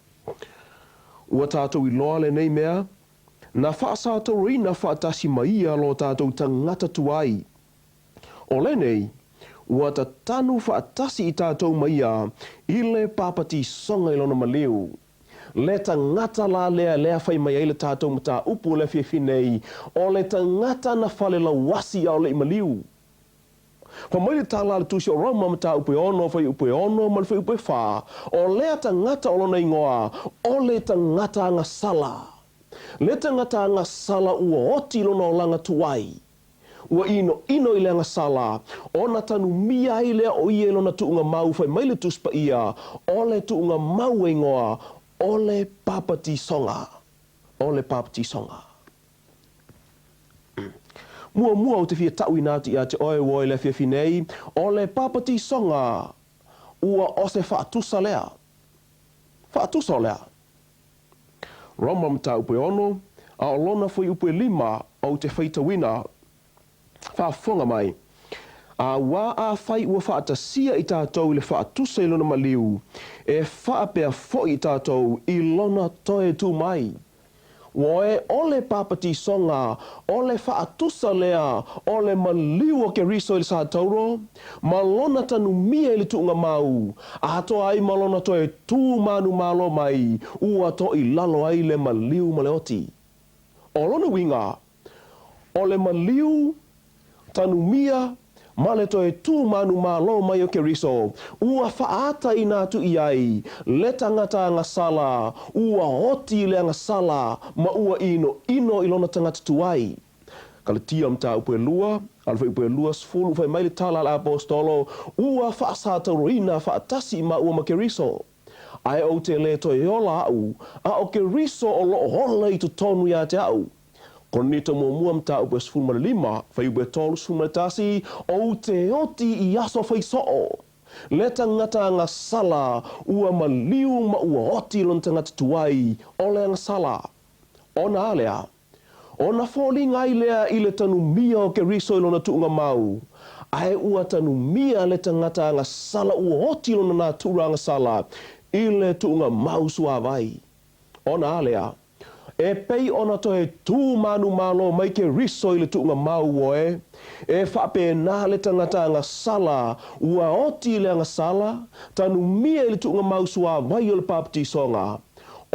Ua tatou iloa lenei mea, na faasatauroina faatasi ma ia lo tatou tagata tuai. O lenei, ua tatanu faatasi i tatou ma ia i le papatisoga i lona maliu. Le tagata la lea lea fai mai ai le tatou mataupu o le afiafi nei, o le tagata na falelauasi a o le i maliu. Fai mai le tala a le Tusi o Roma mataupu e 6 fuaiupu e 6 ma le fuaiupu e 4, O lea tagata o lona igoa, o le tagata agasala. Le tagata agasala ua oti lona olaga tuai. Ua inoino i le agasala, ona tanumia ai lea o ia i lona tuuga mau fai mai le Tusi Paia, o le tuuga mau e igoa, o le papatisoga. O le papatisoga. Muamua ou te fia ta'uina atu ia te oe ua i le afiafi nei, o le papatisoga ua o se fa'atusa lea. Fa'atusa o le a? Roma mataupu e ono, a o lona fuaiupu e lima ou te faitauina, Faafofoga mai. Auā afai ua faatasia i tatou i le faatusa i lona maliu, e faapea foi i tatou i lona toe tū mai. Ua e o le papatisoga, o le faatusa lea o le maliu o Keriso i le satauro, ma lona tanumia i le tuuga mau, atoa ai ma lona toe tū manumalo mai, ua toilalo ai le maliu ma le oti. O lona uiga, o le maliu, tanumia, ma le toe tū manumalo mai o Keriso, ua faaataina atu i ai le tagata agasala, ua oti i le agasala ma ua inoino i lona tagata tuai. Kalatia mataupu e lua, a le fuaiupu e 20, fai mai le tala a le Aposetolo, Ua faasatauroina faatasi i maua ma Keriso. Ae ou te lē toe ola aʻu, a ʻo Keriso o loʻo ola i totonu iā te aʻu. Korinito muamua mataupu e 15, fuaiupu e 31, Ou te oti i aso fai soʻo. Le tagata agasala ua maliu ma ua oti lona tagata tuai o le agasala. Ona a lea? Ona foliga ai lea i le tanumia o Keriso i lona tuuga mau, ae ua tanumia le tagata agasala ua oti lona natura agasala i le tuuga mau suāwai. Ona a lea, e pei ona toe tū manumalo mai Keriso i le tuuga mau oe, e faapena le tagata agasala ua oti i le agasala, tanumia i le tuuga mau suāwai o le papatisoga,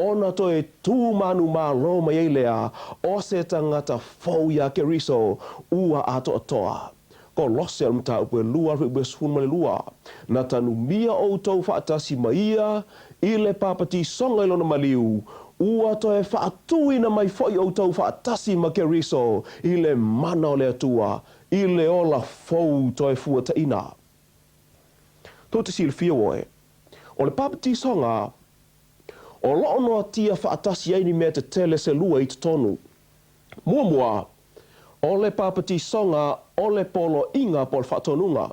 ona toe tū manumalo mai ai lea o se tagata fou iā Keriso ua atoatoa. Kolose o le mataupu e lua 12, Na tanumia ʻoutou faatasi ma ia i le papatisoga i lona maliu, ua toe faatuina mai foʻi ʻoutou faatasi ma Keriso i le mana o le Atua, i le ola fou toe fuataʻina. Tou te silafia oe, o le papatisoga O loʻo noatia faatasi ai ni mea tetele se lua i totonu. Muamua, o le papatisoga o le poloaiga po o le faatonuga.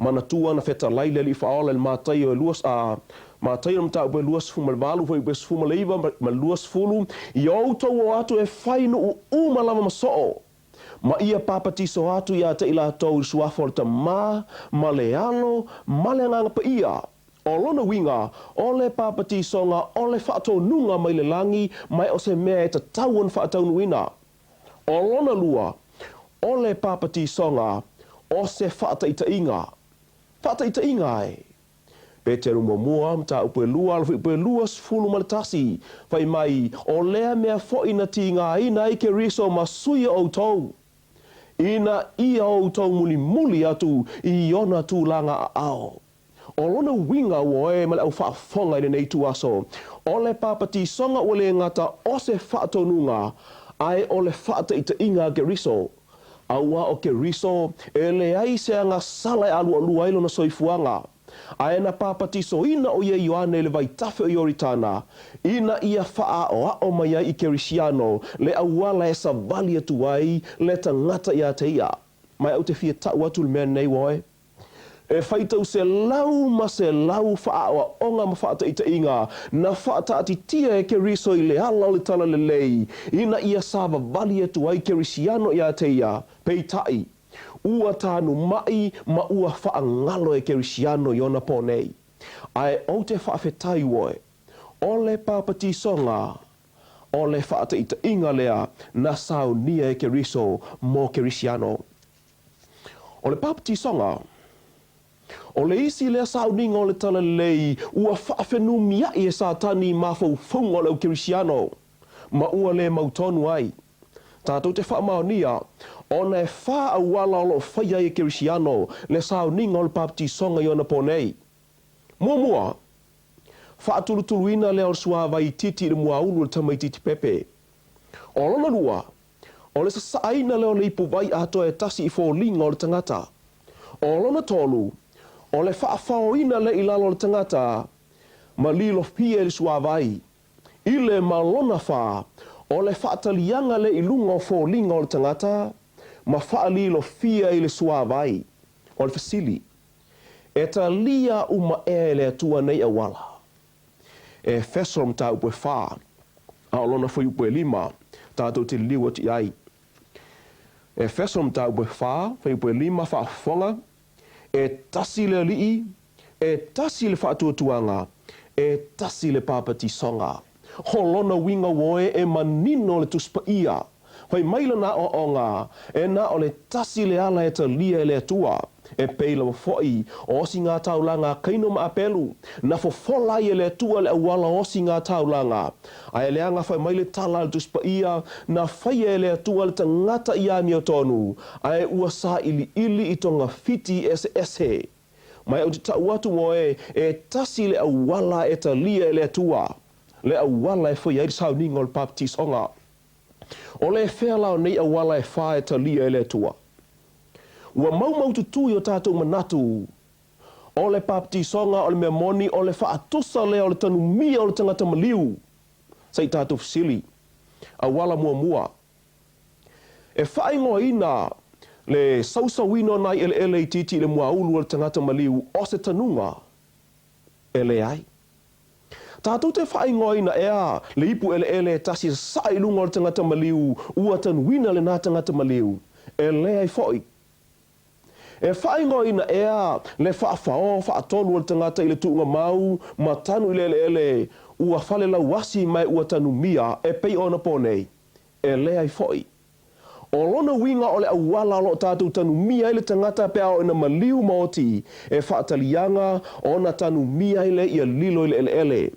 Manatua na fetalai le Alii Faaola i le Mataio e lua, a, Mataio le mataupu e 28, fuaiupu e 19 ma le 20, I outou o atu e fai nuu uma lava ma soo, ma ia papatiso atu iā te i latou i le suafa o le Tamā, ma le Alo, ma le Agaga Paia. O lona uiga, o le papatisoga o le faatonuga mai le lagi mai o se mea e tatau ona faataunuuina. O lona lua, o le papatisoga o se faataitaiga. Faataitaiga e. Peteru muamua, mataupu e lua, alofuipu e 21, fai mai, O lea mea foʻi na tigaina ai Keriso ma sui o ʻoutou, ina ia ʻoutou mulimuli atu i ona tulaga aao. O lona uiga ua oe ma le au faafofoga i lenei ituaso, o le papatisoga ua le gata o se faatonuga, ae o le faataitaiga a Keriso. Auā o Keriso, e leai se agasala e alualua ai lona soifuaga. Ae na papatisoina ʻo ia Ioane i le vaitafe o Ioritana, ina ia faaʻaoaʻo mai ai i Kerisiano le auala e savali atu ai le tagata iā te ia. Mai au te fia taʻu atu le mea nei ua oe. E faitau selau ma selau faaʻaoaʻoga ma faataitaiga na faataatitia e Keriso i le ala o le talalelei ina ia savavali atu ai Kerisiano iā te ia, peitai, ua tānumaʻi ma ua faagalo e Kerisiano i ona pō nei. Ae ou te faafetai oe, o le papatisoga o le faataitaiga lea na saunia e Keriso mo Kerisiano. O le papatisoga, o le isi lea sauniga o le talalelei ua faafenumiaʻi e Satani i mafaufauga o le au Kerisiano, ma ua le mautonu ai. Tatou te faamaonia, Ona e fā auala o lo o faia ai e Kerisiano le sauniga o le papatisoga i ona po nei. Muamua, faatulutuluina lea o le suavai itiiti i le muaulu o le tamaitiiti pepe. O lona lua, o le sasaaina lea o le ipuvai atoa e tasi i foliga o le tagata. O lona tolu, o le faafaoina lea i lalo o le tagata ma lilofia i le suavai. I le ma lona fā, o le faataliaga lea i luga o foliga o le tagata ma faalilofia i le suavai. O le fesili, E talia uma ea e le Atua nei auala? E Efeso mataupu e fā, a o lona fuaiupu e lima, tatou te liliu atu i ai. E Efeso mataupu e fā, fuaiupu e lima, faafofoga, E tasi le Alii, e tasi le faatuatuaga, e tasi le papatisoga. O lona uiga ua oe e manino le Tusi Paia. Fai mai lana aoaoga, e na o le tasi le ala e talia e le Atua. E pei lava foi o osi ngā taulaga a Kaino ma Apelu, na fofola ai e le Atua le auala o osi ngā taulaga. A e leaga fai mai le tala a le Tusi Paia, na faia e le Atua le tagata i amiotonu, a e ua sailiili i togafiti eseese. Mai ou te tau atu oe, e tasi le auala e talia e le Atua, le auala e faia ai le sauniga o le papatisoga. O le fea la o nei auala e fā e talia e le Atua? Ua maumaututu i o tatou manatu, o le papatisoga o le mea moni o le faatusa lea o le tanumia o le tagata maliu. Se i tatou fesili, auala muamua, E faaigoaina le sausauina o nai eleele itiiti i le muaulu o le tagata maliu o se tanuga? E leai. Tatou te faaigoaina ea le ipu eleele e tasi e sasaa i luga o le tagata maliu ua tanuina lenā tagata maliu? E leai foi. E faaigoaina ea le faafaoa faatolu o le tagata i le tuuga mau ma tanu i le eleele ua falelauasi ma e ua tanumia e pei ona po nei? E leai foi. O lona uiga o le auala o lo o tatou tanumia ai le tagata pe a oo ina maliu ma oti e faataliaga ona tanumia ai lea ia lilo i le eleele.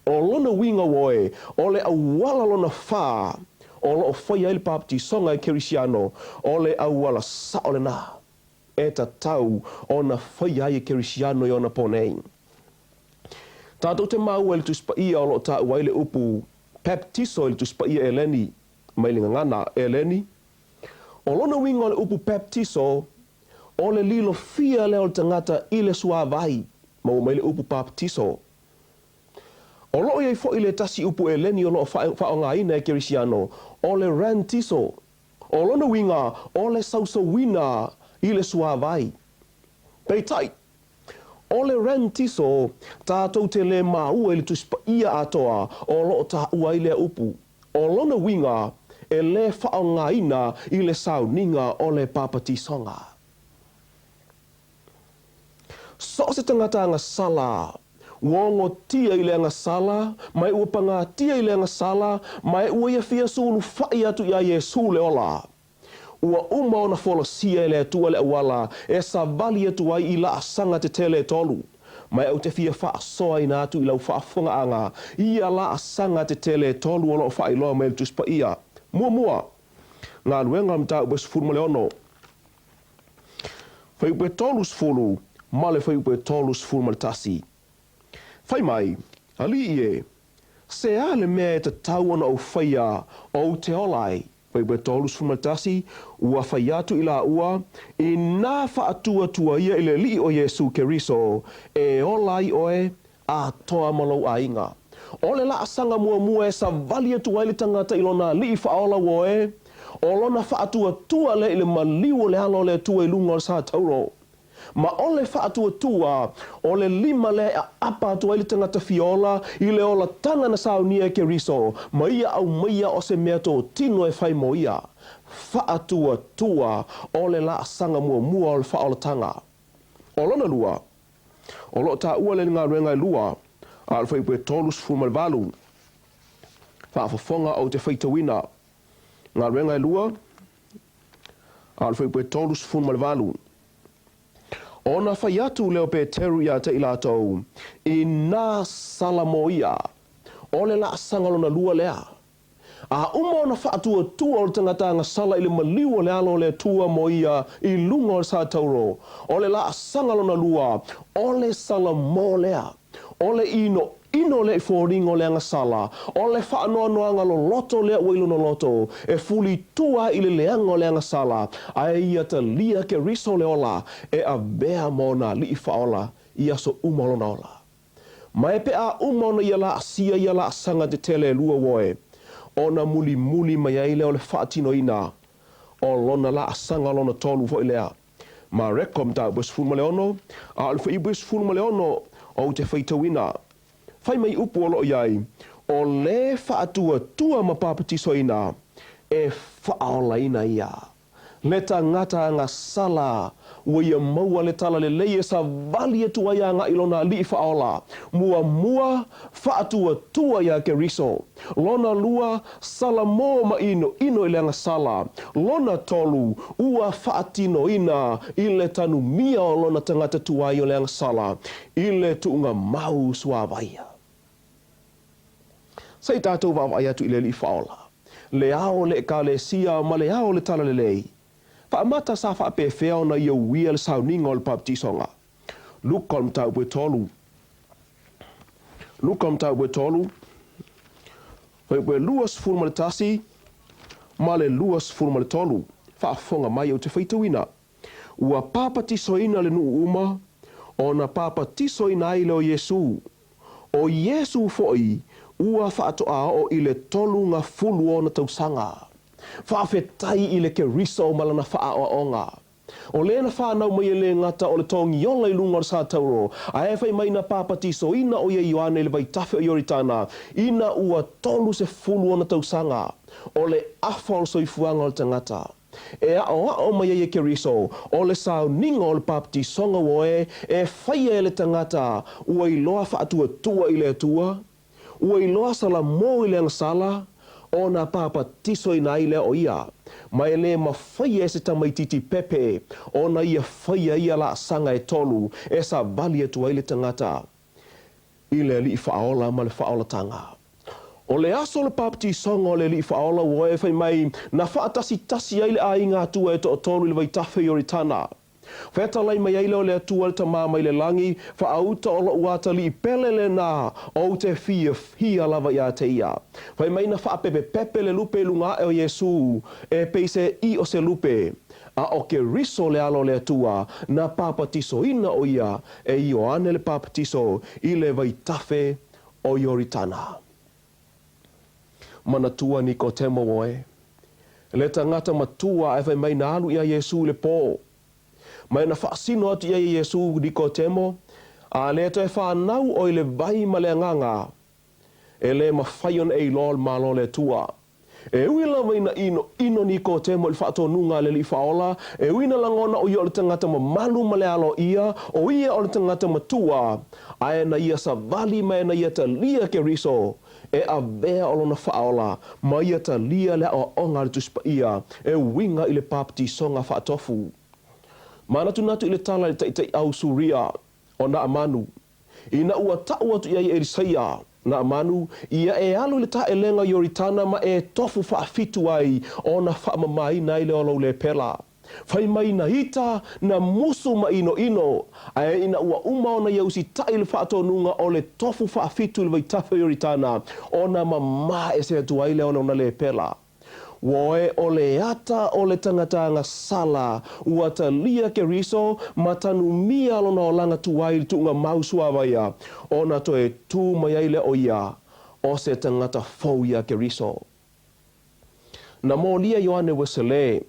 O lona uiga oe, o le auala lona fā o lo o faia ai le papatisoga e Kerisiano, o le auala sao lenā e tatau ona faia ai e Kerisiano i ona po nei. Tatou te maua i le Tusi Paia o lo o taua ai le upu Baptiso i le Tusi Paia Eleni mai le gagana Eleni. O lona uiga o le upu baptiso, o le lilofia lea o le tagata i le suavai, maua mai le upu baptiso. O lo o i ai foi le tasi upu Eleni o lo o faaaogaina e Kerisiano, o le rantiso. O lona uiga, o le sausauina i le suavai. Peitai, O le rantiso, tatou te lē māua i le Tusi Paia atoa o lo o taua ai lea upu. O lona uiga, e lē faaaogaina i le sauniga o le papatisoga. So o se tagata agasala, ua ogotia i le agasala, ma e ua pagatia i le agasala, ma e ua ia fia sulufai atu iā Iesū le ola. Ua uma ona folasia e le Atua le auala e savali atu ai i laasaga tetele e tolu. Ma e ou te fia faasoaina atu i lau faafofogaaga ia laasaga tetele e tolu o lo o faailoa mai e le Tusi Paia. Muamua, Galuega o le Mataupu e 16, fuaiupu e 30 ma le fuaiupu e 31. Fai mai, Alii e, se a le mea e tatau ona ou faia ou te ola ai? Fuaiupu e 31, Ua fai atu i laua, Inā faatuatua ia i le Alii o Iesū Keriso, e ola ai oe, atoa ma lou aiga. O le laasaga muamua e savali atu ai le tagata i lona Alii faaola ua oe, o lona faatuatua lea i le maliu o le alo o le Atua i luga o le satauro. Ma o le faatuatua, o le lima lea e aapa atu ai le tagata fia ola i le olataga na saunia e Keriso, ma ia aumaia o se mea totino e fai mo ia. Faatuatua, o le laasaga muamua o le faaolataga. O lona lua, o lo o taua lea i le galuega e lua, a o le fuaiupu e 38, faafofoga ou te faitauina. Galuega e lua, a o le fuaiupu e 38. Ona fai atu lea o Peteru iā te i latou, Inā sala mo ia. O le laasaga lona lua lea. A uma ona faatuatua o le tagata agasala i le maliu o le Alo o le Atua mo ia i luga o le satauro, o le laasaga lona lua, o le salamo lea, o le inoino lea i foliga o le agasala, o le faanoanoaga loloto lea ua i lona loto, e fulitua ai i le leaga o le agasala, ae ia talia Keriso le ola e avea ma ona alii faaola i aso uma o lona ola. Ma e pe a uma ona ia laasia ia laasaga tetele e lua uoe, ona mulimuli mai ai lea o le faatinoina o lona laasaga lona tolu foi lea. Mareko mataupu e 16, a o le fuaiupu e 16 ou te faitauina. Fai mai upu o lo o i ai, O le faatuatua ma papatisoina e faaolaina ia. Le tagata agasala ua ia maua le talalelei e savali atu ai agai lona Alii Faaola. Muamua, faatuatua iā Keriso. Lona lua, salamo ma inoino i le agasala. Lona tolu, ua faatinoina i le tanumia o lona tagata tuai o le agasala i le tuugamau suāvaia. Se i tatou vaavaai atu i le Alii Faaola, le ao o le Ekalesia ma le ao o le Talalelei. Faamata sa faapefea ona ia uia le sauniga o le papatisoga. Luka o le mataupu e tolu. Luka o le mataupu e tolu, fuaiupu e 21 ma le 23. Faafofoga mai ou te faitauina. Ua papatisoina le nuu uma, ona papatisoina ai lea o Iesū. ʻO Iesū foʻi, ua faatoa oo i le 30 ona tausaga. Faafetai i le Keriso ma lana faaoaoga. ʻO lē na whānau mai e lē gata o le togiola i luga o le satauro, ae fai mai na papatisoina ʻo ia e Ioane i le vaitafe o Ioritana, ina ua 30 ona tausaga. ʻO le afa o le soifuaga o le tagata. E aʻoaʻo mai ai e Keriso, ʻo le sauniga o le papatisoga ua oe e faia e le tagata ua iloa faatuatua i le Atua, ua iloa salamo i le agasala, ona papatisoina ai lea o ia. Ma e lē mafaia e se tamaititi pepe ona ia faia ia laasaga e tolu e savali atu ai le tagata i le Alii Faaola ma le faaolataga. ʻO le aso o le papatisoga o le Alii Faaola ua oe fai mai na faatasitasi ai le aiga Atua e toatolu i le vaitafe o Ioritana. Fetalai mai ai lea o le Atua le Tama mai le lagi, Faauta o loʻu atalii pele lenā, ou te fiafia lava iā te ia. Fai mai na faapepepepe le lupe i luga aʻe o Iesū, e pei se i o se lupe. A ʻo Keriso le Alo o le Atua, na papatisoina ʻo ia e Ioane le Papatiso i le vaitafe o Ioritana. Manatua Nikotemo oe, le tagata matua ae fai mai na alu iā Iesū i le pō. Ma e na faasino atu i ai e Iesū Nikotemo, a lē toe whānau ʻoe i le vai ma le Agaga, e lē mafai ona e iloa o le Malo o le Atua. E ui lava ina inoino Nikotemo i le faatonuga a le Alii Faaola, e ui ina lagona ʻo ia o le tagata mamalu ma le aloaia, ʻo ia o le tagata matua, ae na ia savali ma e na ia talia Keriso e avea o lona faaola ma ia talia le aʻoaʻoga a le Tusi Paia e uiga i le papatisoga faatofu. Manatunatu i le tala i le taitaiʻau Suria o Naamanu, Ina ua taʻu atu i ai e Elisaia, Naamanu, ia e alu i le taʻelega o Ioritana ma e tofu faafitu ai ona faamamaina ai lea o lou lepela. Fai mai na ita, na musu ma inoino, ae ina ua uma ona ia usitaʻi i le faatonuga o le tofu faafitu i le vaitafe o Ioritana, ona mamā ese atu ai lea o lona lepela. Ua oe o le ata o le tagata agasala, ua talia Keriso ma tanumia lona olaga tuai i le tuugamau suāvaia, ona toe tū mai ai lea o ia, o se tagata fou iā Keriso. Na molia Ioane Wesele,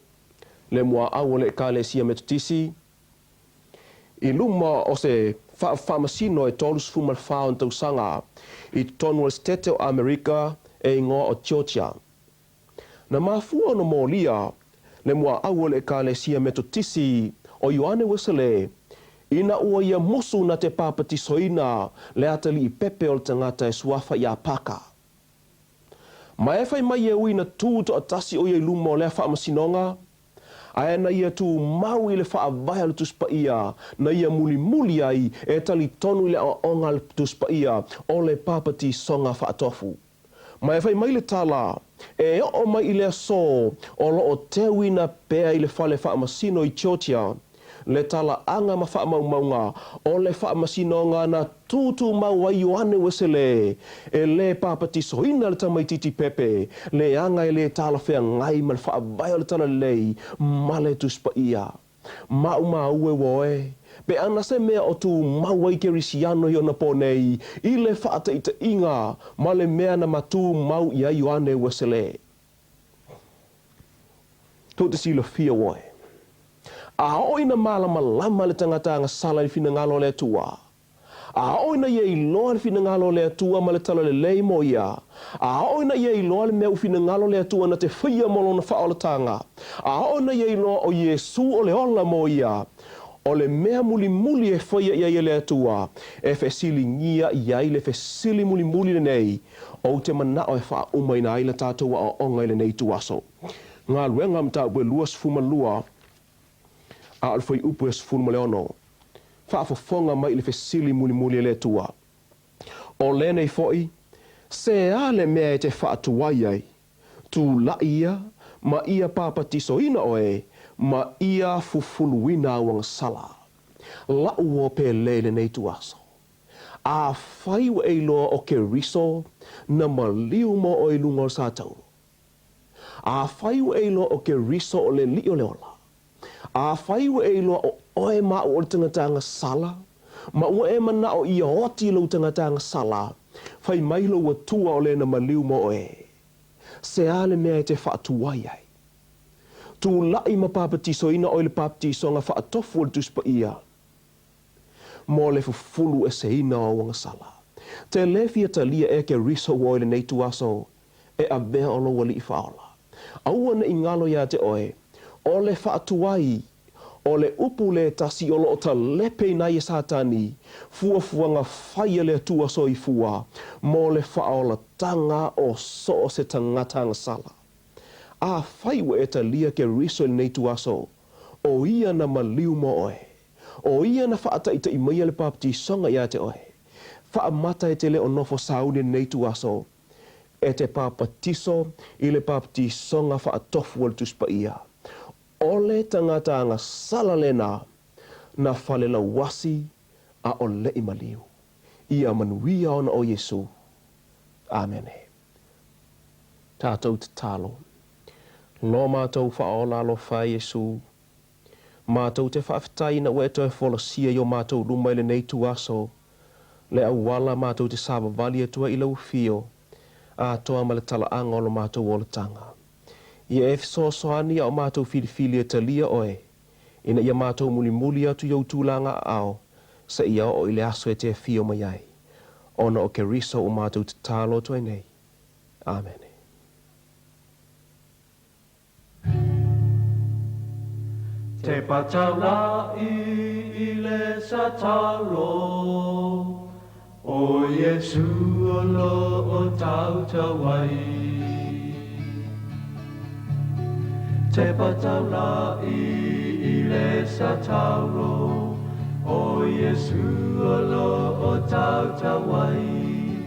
le muaʻau o le Ekalesia Metotisi, i luma o se faamasino e 34 ona tausaga i totonu o le Setete o Amerika e igoa o Georgia. Na mafua ona molia le muaʻau o le Ekalesia Metotisi o Ioane Wesele ina ua ia musu na te papatisoina le atalii pepe o le tagata e suafa iā Paka. Ma e fai mai e ui na tū toʻatasi ʻo ia i luma o lea faamasinoga, ae na ia tumau i le faavae o le Tusi Paia, na ia mulimuli ai e talitonu i le aoaoga a le Tusi Paia o le papatisoga faatofu. Ma e fai mai le tala, e oo mai i le aso o lo o teuina pea i le fale faamasino i Georgia le talaaga ma faamaumauga o le faamasinoga na tutumau ai Ioane Uesele e le papatisoina le tamaitiiti pepe leaga e le talafeagai ma le faavae o le Talalelei ma le Tusi Paia. Maumau e ua oe, pe ana se mea o tumau ai Kerisiano i ona pō nei i le faataitaiga ma le mea na matumau i ai Ioane Uesele. Tou te silafia ua oe, a oo ina malamalama le tagata agasala i le finagalo o le Atua, A oo ina ia iloa le finagalo o le Atua ma le talalelei mo ia, a oo ina ia iloa le mea ua finagalo le Atua na te faia mo lona faaolataga, a oo ina ia iloa o Iesu o le ola mo ia, o le mea mulimuli e faia i ai e le Atua, e fesiligia i ai le fesili mulimuli lenei, ou te manao e faaumaina ai la tatou aoaoga i lenei ituaso. Galuega Mataupu e 22, a o le fuaiupu e 16. Faafofoga mai i le fesili mulimuli a le Atua. O lenei foi, se a le mea e te faatuai ai? Tulai ia ma ia papatisoina oe ma ia fufuluina au agasala. La'u uo pele i lenei ituaso. Afai ua e iloa o Keriso na maliu mo oe i luga o le satauro. Afai ua e iloa o Keriso o le Alii o le ola. Afai ua e iloa o oe ma au o le tagata agasala, ma ua e manao ia oti lou tagata agasala, fai mai lou Atua o le na maliu mo oe. Se a le mea e te faatuai ai? Tulai ma papatisoina oe i le papatisoga faatofu o le Tusi Paia mo le fufulu eseina o au agasala. Te le fia talia ea Keriso ua oe i lenei ituaso e avea o lou Alii Faaola. Aua ne i galo iā te oe, o le faatuai, o le upu lē tasi o lo o talepeina ai e Satani fuafuaga fai a le Atua soifua mo le faaolataga o so o se tagata agasala. Afai ua e talia Keriso i lenei ituaso, o Ia na maliu mo oe. O Ia na faataitaʻi maia le baptisoga iā te oe. Faamata e te le o nofo sauni i lenei ituaso, e te papatiso i le baptisoga faatofu o le Tusi Paia. O le tagata agasala lena na falelauasi a o leʻi maliu. Ia manuia ona o Iesu. Amene. Tatou tatalo. Lo matou faaola alofa e Iesu, Matou te faafetai ina ua e toe folasia i o matou luma i lenei ituaso, le auala matou te savavali atu ai i lau afio, atoa ma le talaaga o lo matou olataga. Ia e fesoasoani a o matou filifili e talia oe, ina ia matou mulimuli atu i ou tulaga aao, seia oo i le aso e te afio mai ai, ona o Keriso ua matou tatalo atu ai nei. Amene. Te pataulaʻi i le satalo, O Iesu o lo o tautau ai. Te pataulaʻi i le satalo, O Iesu o lo o tautau ai.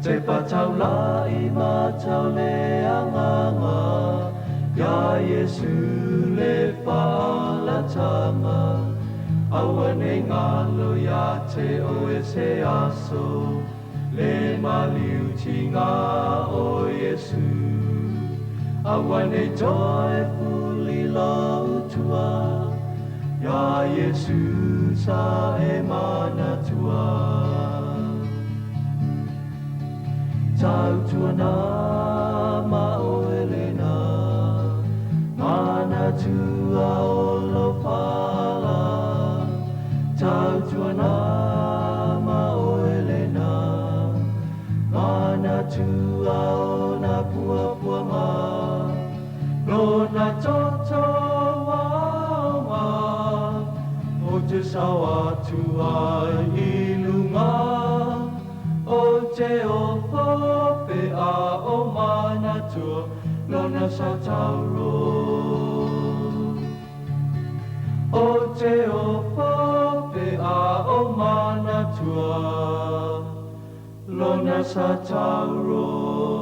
Te pataulaʻi matau le agaga, Iā Iesu le faaolataga. Aua nei galo iā te oe se aso, Le maliu tiga o Iesu. Aua nei toe fuli lou tua, Iā Iesu sa e manatua. Tautuana ma oe lena, Manatua o lou fala. Tautuana ma oe lena, Manatua o na puapuaga. Lona toto ua aoga, O te sao atu ai i luga, O te ofo pea o manatua, Lona sa tauro. O te ofo pea o manatua, Lona sa tauro.